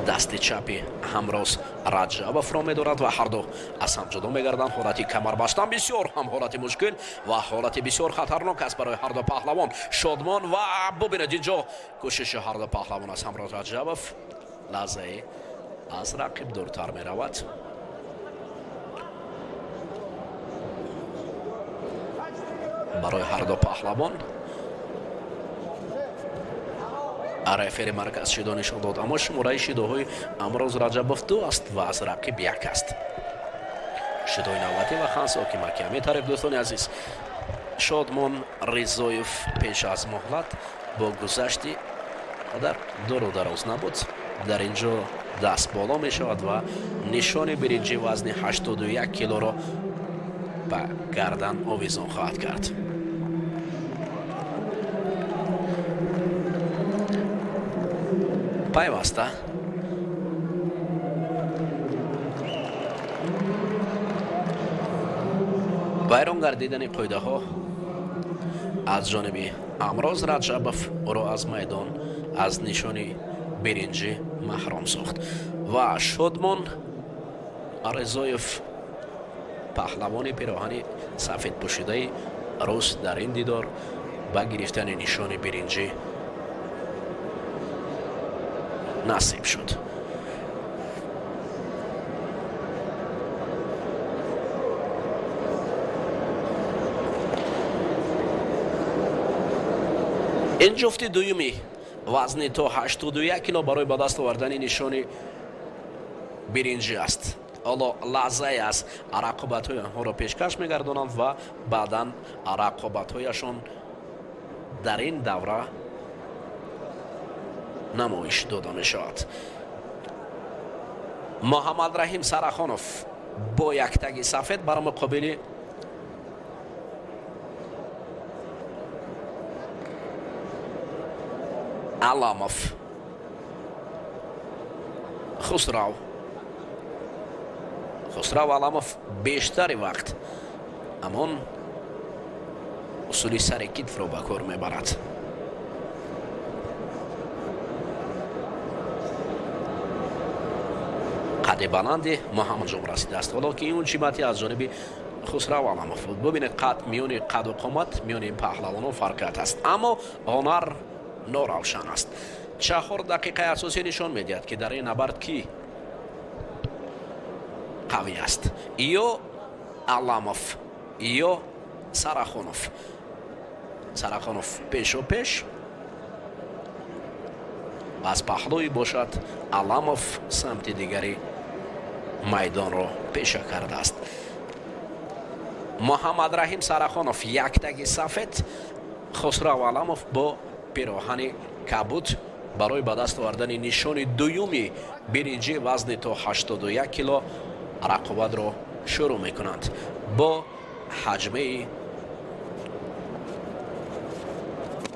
дасти чапи Ҳамроз Раҷабовро медорад ва ҳарду аз ҳам ҷудо мегарданд. Ҳолати камарбастан бисёр ҳам ҳолати мушкил ва ҳолати бисёр хатарнок аст барои ҳарду паҳлавон. Шодмон ва бубинед инҷо кӯшиши ҳарду паҳлавон аст. Ҳамроз Раҷабов лаҳзае аз рақиб дуртар меравад. Барои ҳарду паҳлавон рефери марказ шидо нишон дод, аммо шумораи шидоҳои Амроз Раҷабов ду аст ва аз рақиб як аст. Шидои навбатӣ ва хансоки маҳкам метареф, дӯстони азиз. Шодмон Ризоев пеш аз муҳлат бо гузашти қадар дуру дароз набуд, дар ин ҷо даст боло мешавад ва нишони биринҷӣ вазни 81 килоро ба гардан овезон хоҳад кард. Пайваста вайрон гардидани қоидаҳо аз ҷониби Амроз Раҷабов ӯро аз майдон аз нишони биринҷӣ маҳрум сохт ва Шодмон Ризоев паҳлавони пироҳани сафедпӯшидаи рус дар ин дидор ба гирифтани нишони биринҷӣ насиб шуд. Ин ҷуфти дуюми вазни то 81 кило барои ба даст овардани нишони биринҷӣ аст. Ҳоло лаҳзае аз рақобатҳои онҳоро пешкаш мегардонанд ва баъдан рақобатҳояшон дар ин давра намоиш дода мешавад. Муҳаммадраҳим Сарахонов бо яктаги сафед бар муқобили Аламов. Хусрав Аламов бештари вақт ҳамон усули сари китфро ба кор мебарад. Қади баланди Муҳаммадҷон расидааст, ҳоло ки ин ҷимати аз ҷониби Хусрав Аламов буд. Бубинед, қад миёни қаду қомат миёни ин паҳлавонон фарқият аст, аммо ҳунар норавшан аст. 4 дақиқаи асосӣ нишон медиҳад, ки дар ин набард кӣ қавӣ аст: ё Аламов ё Сарахонов. Сарахонов пешу пеш аз паҳлӯи бошад, Аламов самти дигари майдонро пеша кардааст. Муҳаммадраҳим Сарахонов яктаги сафед, Хусрав Аламов бо пироҳани кабуд барои ба даст овардани нишони дуюми биринҷӣ вазни то 81 кило рақобатро шурӯъ мекунанд бо ҳаҷмаи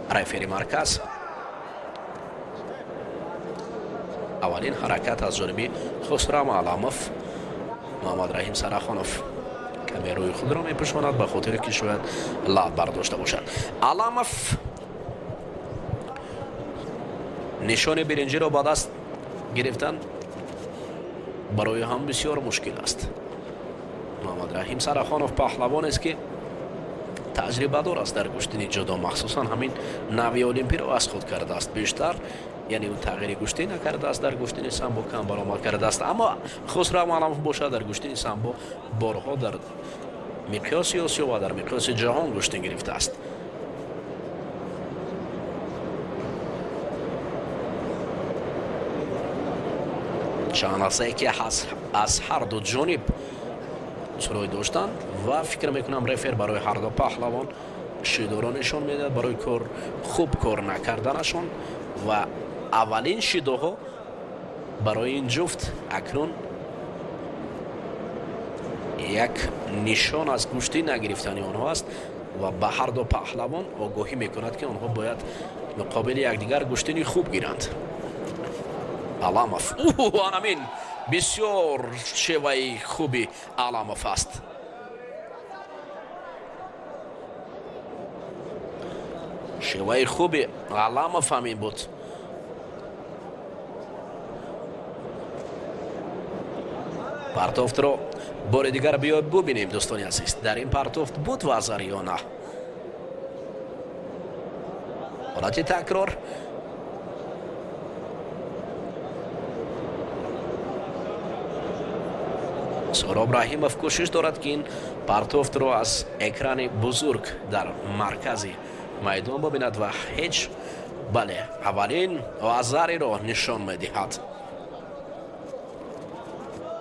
рефери марказ. Аввалин ҳаракат аз ҷониби Хусрав Аламов. Муҳаммадраҳим Сарахонов каме рӯи худро мепӯшонад, ба хотире ки шояд лаб бардошта бошад. Аламов нишони биринҷиро ба даст гирифтан барои ҳам бисёр мушкил аст. Муҳаммадраҳим Сарахонов паҳлавонест, ки таҷрибадор аст дар гӯштини ҷудо, махсусан ҳамин нави олимпиро аз худ кардааст бештар, яъне ӯ тағйири гӯштӣ накардааст, дар гӯштини самбо кам баромад кардааст. Аммо Хусрав Аламов бошад, дар гӯштини самбо борҳо дар миқёси Осиё ва дар миқёси ҷаҳон гӯштин гирифтааст. Чанд лаҳзае ки аз ҳар ду ҷониб сурой доштанд ва фикр мекунам, рефер барои ҳар ду паҳлавон шидоро нишон медиҳад барои кор хуб кор накарданашон, ва аввалин шидоҳо барои ин ҷуфт акнун як нишон аз гӯштӣ нагирифтани онҳо аст ва ба ҳар ду паҳлавон огоҳӣ мекунад, ки онҳо бояд муқобили якдигар гӯштини хуб гиранд. Аламов, анамин бисёр шеваи хуби Аламов аст. Шеваи хуби Аламов ҳамин буд. Партофтро бори дигар биёед бубинем, дӯстони азиз. Дар ин партофт буд вазар ё на? Ҳолати такрор. Сӯроб Раҳимов кӯшиш дорад, ки ин партофтро аз экрани бузург дар маркази майдон бибинад ва ҳеҷ, бале, аввалин вазариро нишон медиҳад.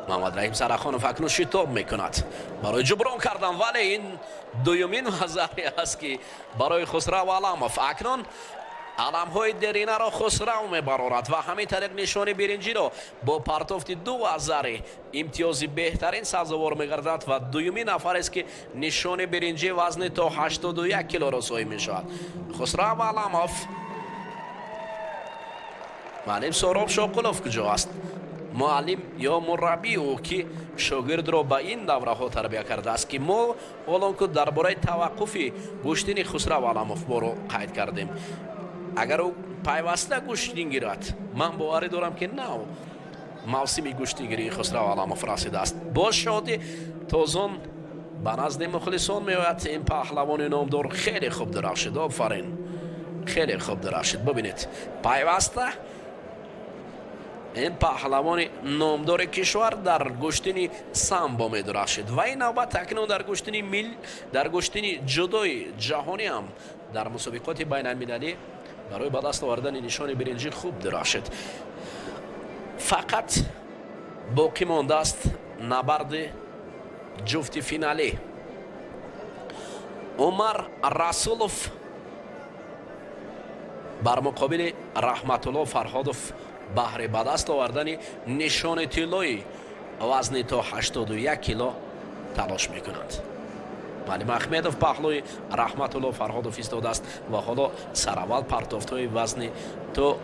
Муҳаммадраҳим Сарахонов акнун шитоб мекунад барои ҷуброн кардан, вале ин дуюмин вазаре аст, ки барои Хусрав Аламов. Акнун аламҳои деринаро Хусрав мебарорад ва ҳамин тариқ нишони биринҷиро бо партофти ду вазари имтиёзи беҳтарин сазовор мегардад ва дуюмин нафарест, ки нишони биринҷӣ вазни то 81 килоро соҳиб мешавад. Хусрав Аламов. Муаллим Сӯроб Шоқулов куҷо аст? Муаллим ё мураббӣ ӯ, ки шогирдро ба ин давраҳо тарбия кардааст, ки мо ҳолон ку дар бораи таваққуфи гӯштини Хусрав Аламов боро қайд кардем. Агар ӯ пайваста гӯштин гирад, ман боварӣ дорам, ки нав мавсими гӯштингирии Хусрав Аламов расидааст. Бо шодӣ тозон ба назди мухлисон меояд. Ин паҳлавони номдор хеле хуб дурахшид. Офарин, хеле хуб дурахшид. Бубинед, пайваста ин паҳлавони номдори кишвар дар гӯштини самбо медурахшид ва ин навбат акнун дар гӯштини мил, дар гӯштини ҷудои ҷаҳонӣ ҳам дар мусобиқоти байналмилалӣ барои ба даст овардани нишони биринҷӣ хуб дурахшид. Фақат боқӣ мондааст набарди ҷуфти финалӣ. Умар Расулов бар муқобили Раҳматулло Фарҳодов баҳри ба даст овардани нишони тиллои вазни то 81 кило талош мекунанд. Муаллим Аҳмедов паҳлӯи Раҳматулло Фарҳодов истодааст ва ҳоло сараввал партофтҳои вазни то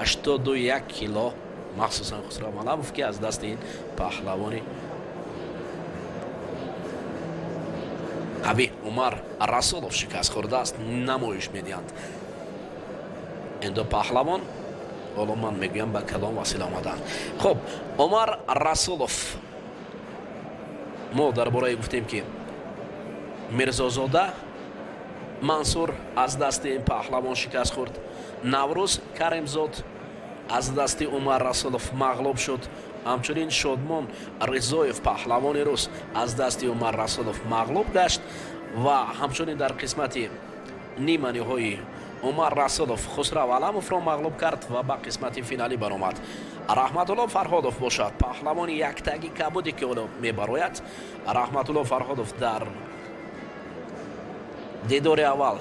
81 кило, махсусан Хусрав Аламов, ки аз дасти ин паҳлавони қавӣ Умар Расулов шикаст хӯрдааст, намоиш медиҳанд. Ин ду паҳлавон ҳоло ман мегӯям ба кадом васила омаданд. Хуб, Умар Расулов, мо дар бораи гуфтем, ки Мирзозода Мансур аз дасти ин паҳлавон шикаст хӯрд. Наврӯз Каримзод аз дасти Умар Расулов мағлуб шуд. Ҳамчунин Шодмон Ризоев, паҳлавони рус, аз дасти Умар Расулов мағлуб гашт ва ҳамчунин дар қисмати ниманиҳои Умар Расулов Хусрав Аламовро мағлуб кард ва ба қисмати финалӣ баромад. Раҳматулло Фарҳодов бошад паҳлавони яктаги кабуде ки ҳоло мебарояд. Раҳматулло Фарҳодов дар дидори аввал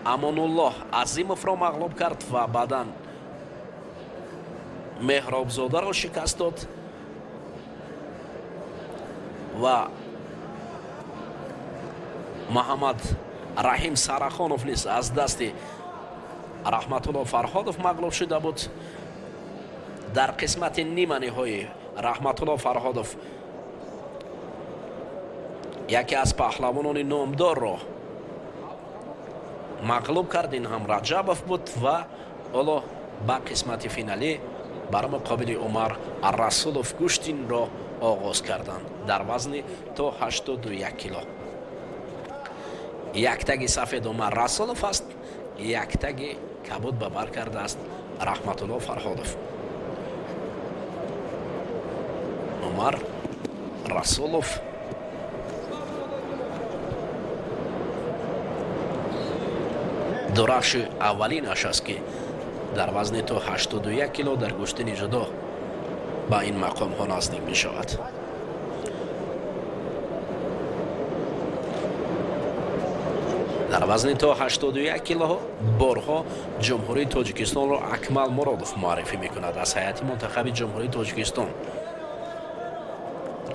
Амонуллоҳ Азимовро мағлуб кард ва баъдан Меҳробзодаро шикаст дод ва Муҳаммад Раҳим Сарахонов низ аз дасти Раҳматулло Фарҳодов мағлуб шуда буд. Дар қисмати ниманиҳои Раҳматулло Фарҳодов яке аз паҳлавонони номдорро мағлуб кард. Ин ҳам Раҷабов буд ва ҳоло ба қисмати финалӣ бар муқобили Умар Расулов гӯштинро оғоз карданд дар вазни то 81 кило. Яктаги сафед Умар Расулов аст, яктаги кабуд ба бар кардааст Раҳматулло Фарҳодов. Умар Расулов дурахши аввалинаш аст, ки дар вазни то 81 кило дар гӯштини ҷудо ба ин мақомҳо наздик мешавад. Дар вазни то 81 кило борҳо Ҷумҳурии Тоҷикистонро Акмал Муродов муаррифӣ мекунад аз ҳайати мунтахаби Ҷумҳурии Тоҷикистон.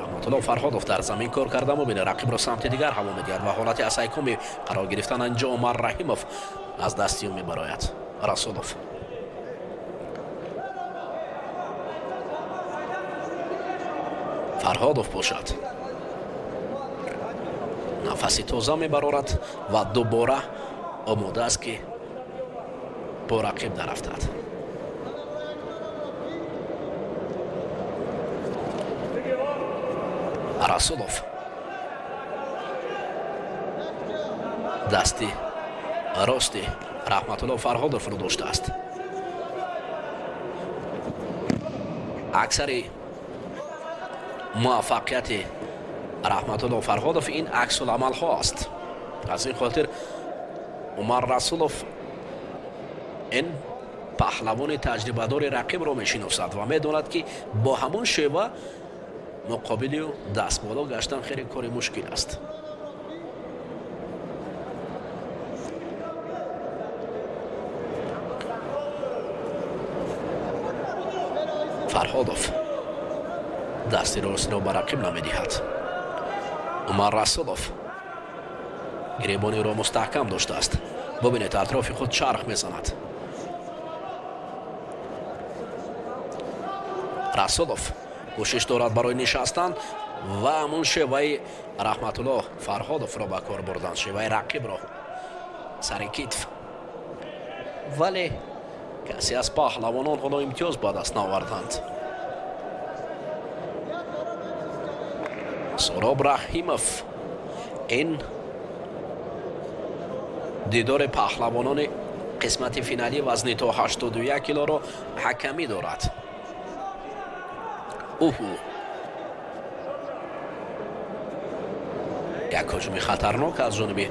Раҳматулло Фарҳодов дар замин кор карда мебинад, рақибро самти дигар ҳаво медиҳад ва ҳолати асайкоми қарор гирифтан инҷо Умар Раҳимов аз дасти ӯ мебарояд. Расулов Фарҳодов бошад нафаси тоза мебарорад ва дубора омода аст, ки бо рақиб дарафтад. Расулов дасти рости Раҳматулло Фарҳодовро доштааст. Аксари муваффақияти Раҳматулло Фарҳодов ин аксуламалҳо аст. Аз ин хотир Умар Расулов ин паҳлавони таҷрибадори рақибро мешиносад ва медонад, ки бо ҳамон шева муқобили ӯ дастболо гаштан хеле кори мушкил аст. Фарҳодов дасти ростро ба рақиб намедиҳад. Умар Расулов гиребониро мустаҳкам доштааст. Бубинед, атрофи худ чарх мезанад. Расулов кӯшиш дорад барои нишастан ва ҳамун шеваи Раҳматулло Фарҳодовро ба кор бурдан, шеваи рақибро сари китф. Вале касе аз паҳлавонон ҳоло имтиёз ба даст наоварданд. Суроб Раҳимов ин дидори паҳлавонони қисмати финалӣ вазни то 81 килоро ҳакамӣ дорад. Уҳу, як ҳуҷуми хатарнок аз ҷониби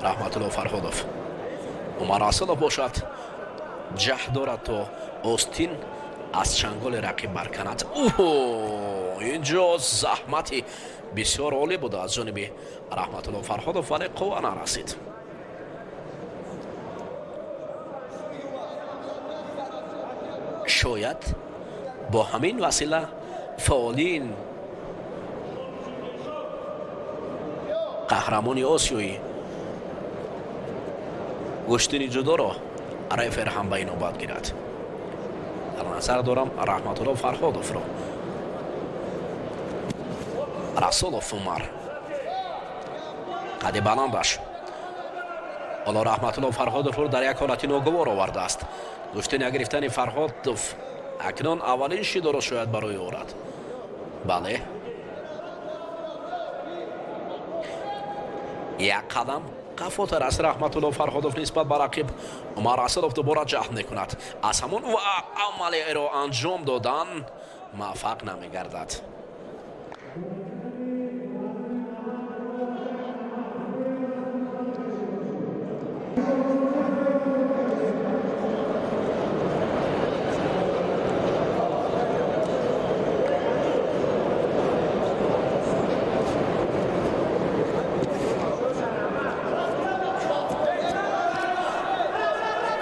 Раҳматулло Фарҳодов. Умар Расулов бошад ҷаҳд дорад то остин аз чанголи рақиб барканад. Уҳу, инҷо заҳмати бисёр олӣ буда аз ҷониби Раҳматулло Фарҳодов, вале қувва нарасид. Шояд бо ҳамин васила фаъолин қаҳрамони осиёӣ гӯштини ҷудоро рефер ҳам ба инобат гирад. Дар назар дорам Раҳматулло Фарҳодовро. Расулов Умар қади баландаш ҳоло Раҳматулло Фарҳодовро дар як ҳолати ногувор овардааст. Гӯшти нагирифтани Фарҳодов акнун аввалин шидоро шояд барои орад. Бале, Як қадам қафотар аст Раҳматулло Фарҳодов нисбат ба рақиб. Умар Расулов дубора ҷаҳд мекунад, аз ҳамон ва амалеро анҷом додан муваффақ намегардад.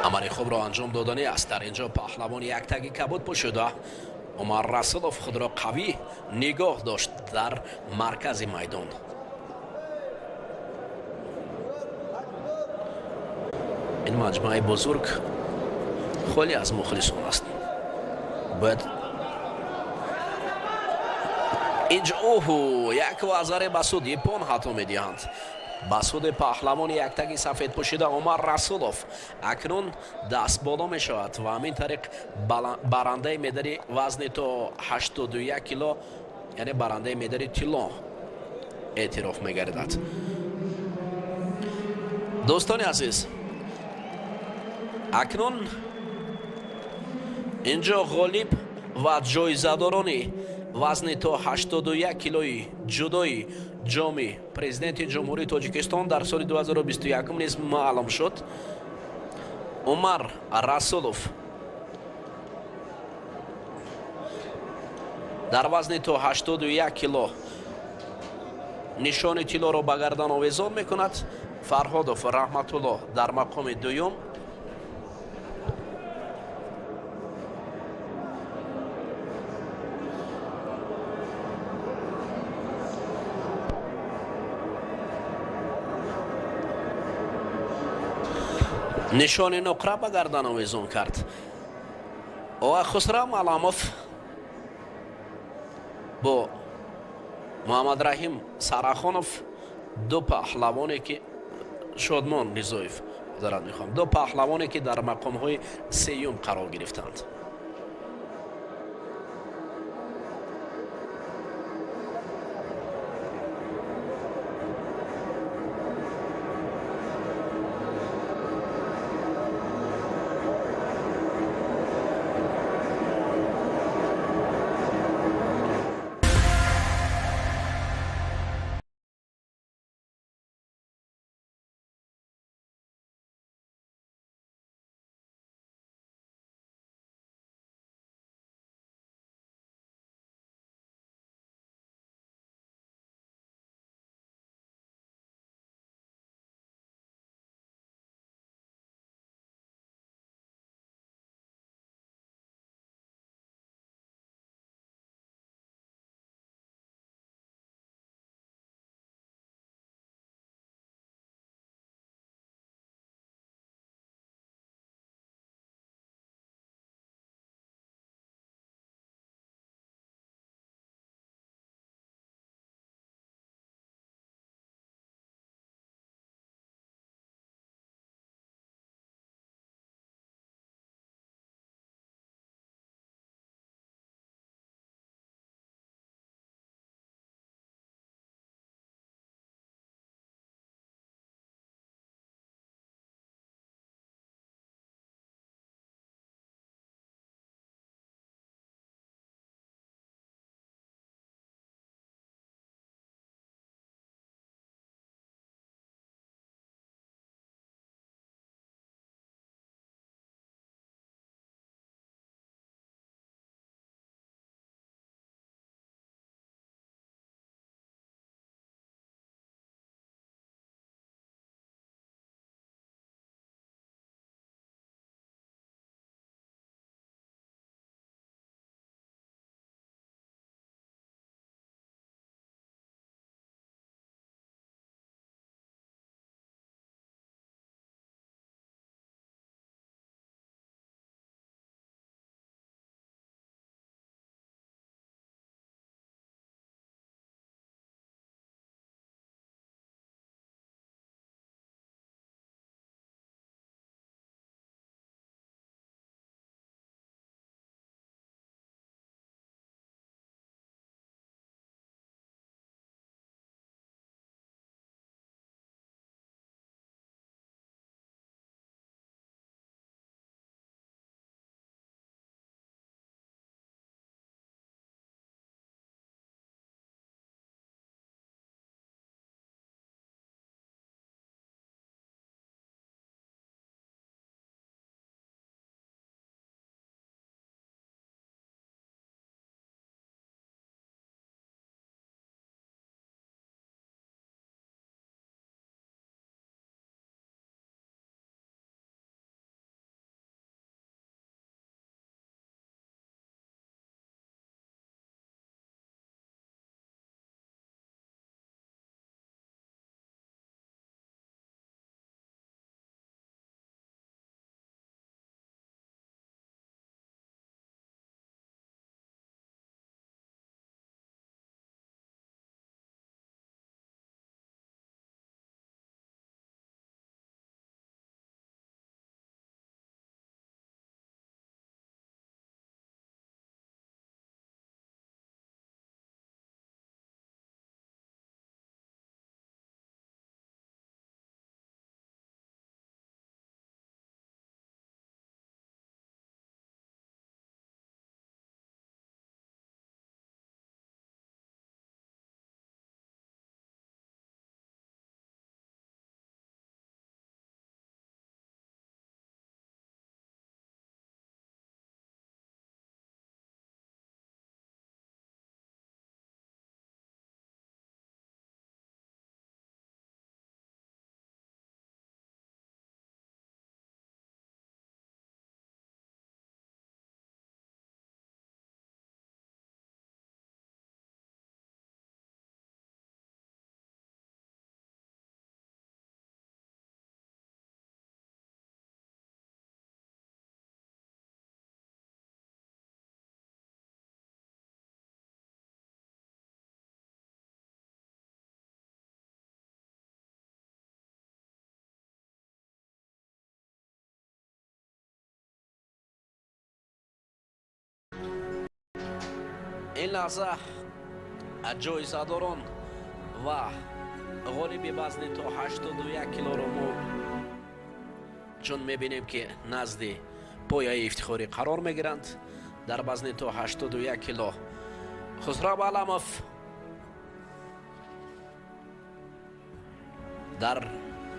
Амали хубро анҷом додани аст. Дар инҷо паҳлавони яктаги кабуд пӯшида Умар Расулов худро қавӣ нигоҳ дошт дар маркази майдон. Ин маҷмӯаи бузург холӣ аз мухлисон аст. Бояд инҷо оҳу як вазаре ба суд япон ҳатто медиҳанд. Ба суди паҳлавони яктаги сафедпӯшида Умар Расулов акнун даст боло мешавад ва ҳамин тариқ барандаи медали вазни то 81 кило, яъне барандаи медали тилло эътироф мегардад. Дӯстони азиз, акнун инҷо ғолиб ва ҷоизадорони вазни то 81 килои ҷудои ҷоми президенти Ҷумҳурии Тоҷикистон дар соли 2021 низ маълум шуд. Умар Расулов дар вазни то 81 кило нишони тиллоро ба гардан овезон мекунад. Фарҳодов Раҳматулло дар мақоми дуюм. Нишони нуқра ба гардан овезон кард. Ва Хусрав Аламов бо Муҳаммадраҳим Сарахонов, ду паҳлавоне ки Шодмон Ризоев, зарат мехоҳам, ду паҳлавоне ки дар мақомҳои сеюм қарор гирифтанд. Ин лаҳза ҷоизадорон ва ғолиби вазни то 81 килоро мо чун мебинем, ки назди пояи ифтихорӣ қарор мегиранд. Дар вазни то 81 кило Хусрав Аламов, дар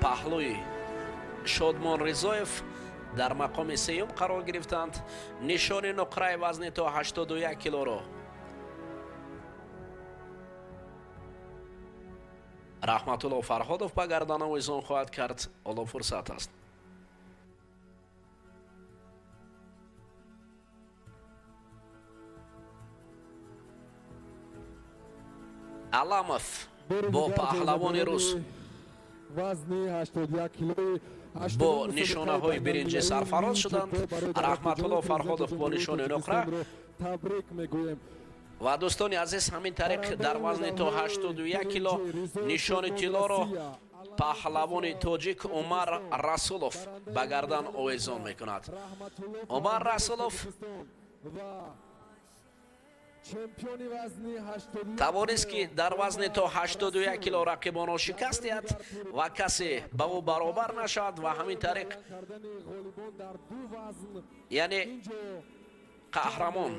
паҳлӯи Шодмон Ризоев дар мақоми сеюм қарор гирифтанд. Нишони нуқраи вазни то 81 килоро Раҳматулло Фарҳодов ба гардан овезон хоҳад кард. Ҳоло фурсат аст. Аламов бо паҳлавони рус бо нишонаҳои биринҷӣ сарфароз шуданд. Раҳматулло Фарҳодов бо нишони нуқра. Ва дӯстони азиз, ҳамин тариқ дар вазни то 81 кило нишони тиллоро паҳлавони тоҷик Умар Расулов ба гардан овезон мекунад. Умар Расулов тавонист, ки дар вазни то 81 кило рақибонро шикаст диҳад ва касе ба ӯ баробар нашавад ва ҳамин тариқ, яъне қаҳрамон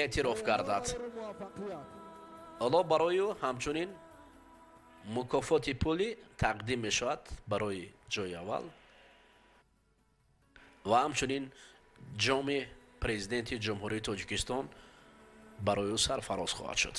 эътироф гардад. Ҳоло барои ӯ ҳамчунин мукофоти пулӣ тақдим мешавад барои ҷои аввал ва ҳамчунин ҷоми президенти Ҷумҳурии Тоҷикистон барои ӯ сарфароз хоҳад шуд.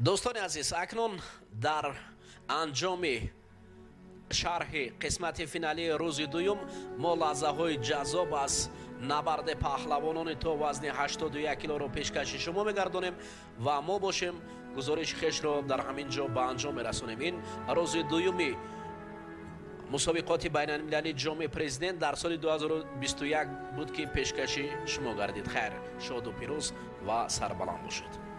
Дӯстони азиз, акнун дар анҷоми шарҳи қисмати финалии рӯзи дуюм мо лаҳзаҳои ҷаззоб аз набарди паҳлавонони то вазни 81 килоро пешкаши шумо мегардонем ва мо бошем гузориши хешро дар ҳамин ҷо ба анҷом мерасонем. Ин рӯзи дуюми мусобиқоти байналмилалии ҷоми президент дар соли 2021 буд, ки пешкаши шумо гардид. Хайр, шоду пирӯз ва сарбаланд бошед.